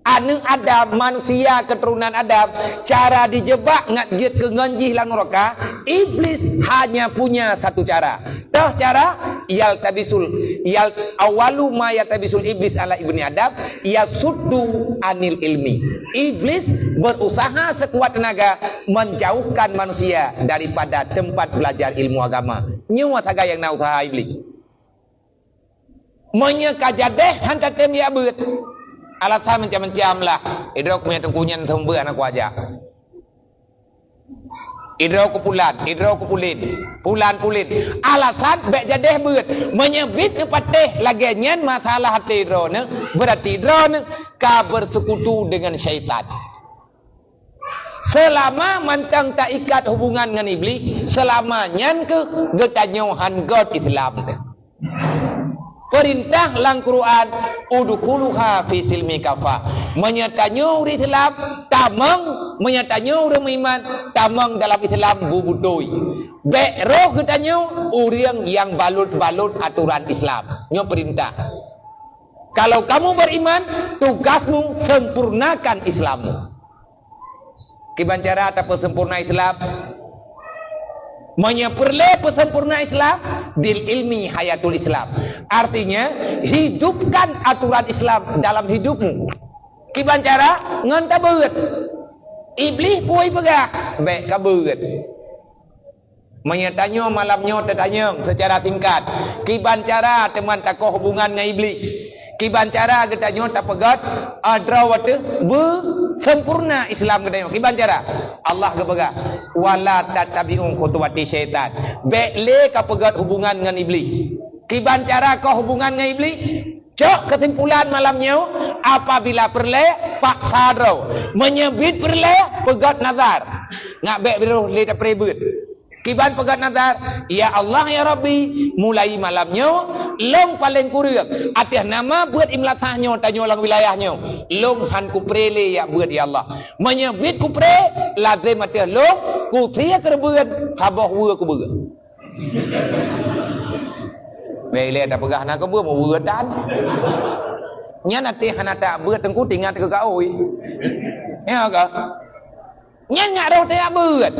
aneuk Adam, manusia keturunan Adam, cara dijebak ngat jeuet keu ngon jih lam nuraka, Iblis hanya punya satu cara. Toh cara? Yaltabisul, yal-, awwalu ma yaltabisul iblis ala ibni Adam, yasuddu anil ilmi. Iblis berusaha sekuat tenaga menjauhkan manusia daripada tempat belajar ilmu agama. Nyoe sagai nyang na usaha Iblis. Meunyoe ka jadeh han tatem jak beuet, alasan macam-macam lah. Idroe keu meunyoe teungku nyan seumeubeuet hana kuajak. Idroe keu pulan, idroe keu pulin, pulan pulin. Alasan bék jadeh beuet. Meunyoe bit neupatéh lagée nyan masalah até droeneuh, berarti droeneuh ka bersekutu dengan syaitan. Seulama mantong taikat hubungan ngon Iblih, seulama nyan keuh geutanyoe han göt Islam teuh. Peurintah lam Quran, "Udkhuluha fi silmi kafah." Meunyoe tanyoe ureuëng Islam, tamong, meunyoe tanyoe ureuëng meuiman, tamong dalam Islam bubutôi. Bék roh geutanyoe ureuëng nyang balot-balot atoran Islam. Nyoe peurintah. Kalau kamu beriman, tugasmu sempurnakan Islammu. Kiban cara tapeusempurna Islam? Meunyoe peureulée peusempurna Islam, bil ilmi hayatul Islam. Artinya, hidupkan aturan Islam dalam hidupmu. Kiban cara? Ngon tabeuet. Iblih pui peugah, bék kabeuet. Meunyoe tanyoe malam nyoe teutanyong seucara singkat, kiban cara teuma takoh hubungan ngon Iblih? Kiban cara geutanyoe tapeugöt, eh, droe wateueh beusempurna Islam geutanyoe? Kiban cara? Allah geupeugah, "Wala tattabi'u khutuwati syaitan." Bék lé kapeugöt hubungan ngon Iblih. Kiban cara koh hubungan ngon Iblih? Cok keusimpulan malam nyoe, apabila peureulée, paksa droe. Meunyoe bit peureulée, peugöt nazar. Ngat bék beudôh lé tapeuribeuet. Kiban peugöt nazar, "Ya Allah, ya Rabbi, mulai malam nyoe, lôn paleng kureueng ateueh nama beuet i meulasah nyoe tanyoe lam wilayah nyoe. Lôn han kupré lé jak beuet, ya Allah. Meunyoe bit kupré, lazem ateueh lôn kusie keureubeuen, saboh weue kubeuet." Bék lé tapeugah na keubeuet, meubeuet tan. Nyan ateueh hana tabeuet teungku tingat keu kaôi. Ya ka? Nyan ngat roh tajak beuet.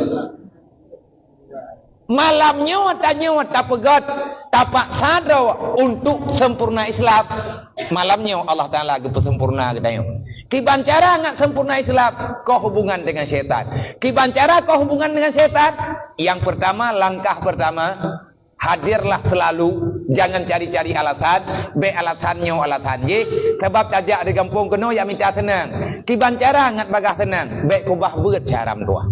Malam nyoe tanyoe tapeugöt, tapaksa droe untuk sempurna Islam. Malam nyoe Allah Taala geupeusempurna geutanyoe. Kiban cara ngat sempurna Islam, kau hubungan dengan syaitan. Kiban cara kau hubungan dengan syaitan? Yang pertama, langkah pertama, hadirlah selalu, jangan cari-cari alasan, bèk alasan nyoe alasan jih, sabab tajak di gampông keunoe jak mita seunang. Kiban cara ngat bagaih seunang, bèk keubah beuet syedara meutuah.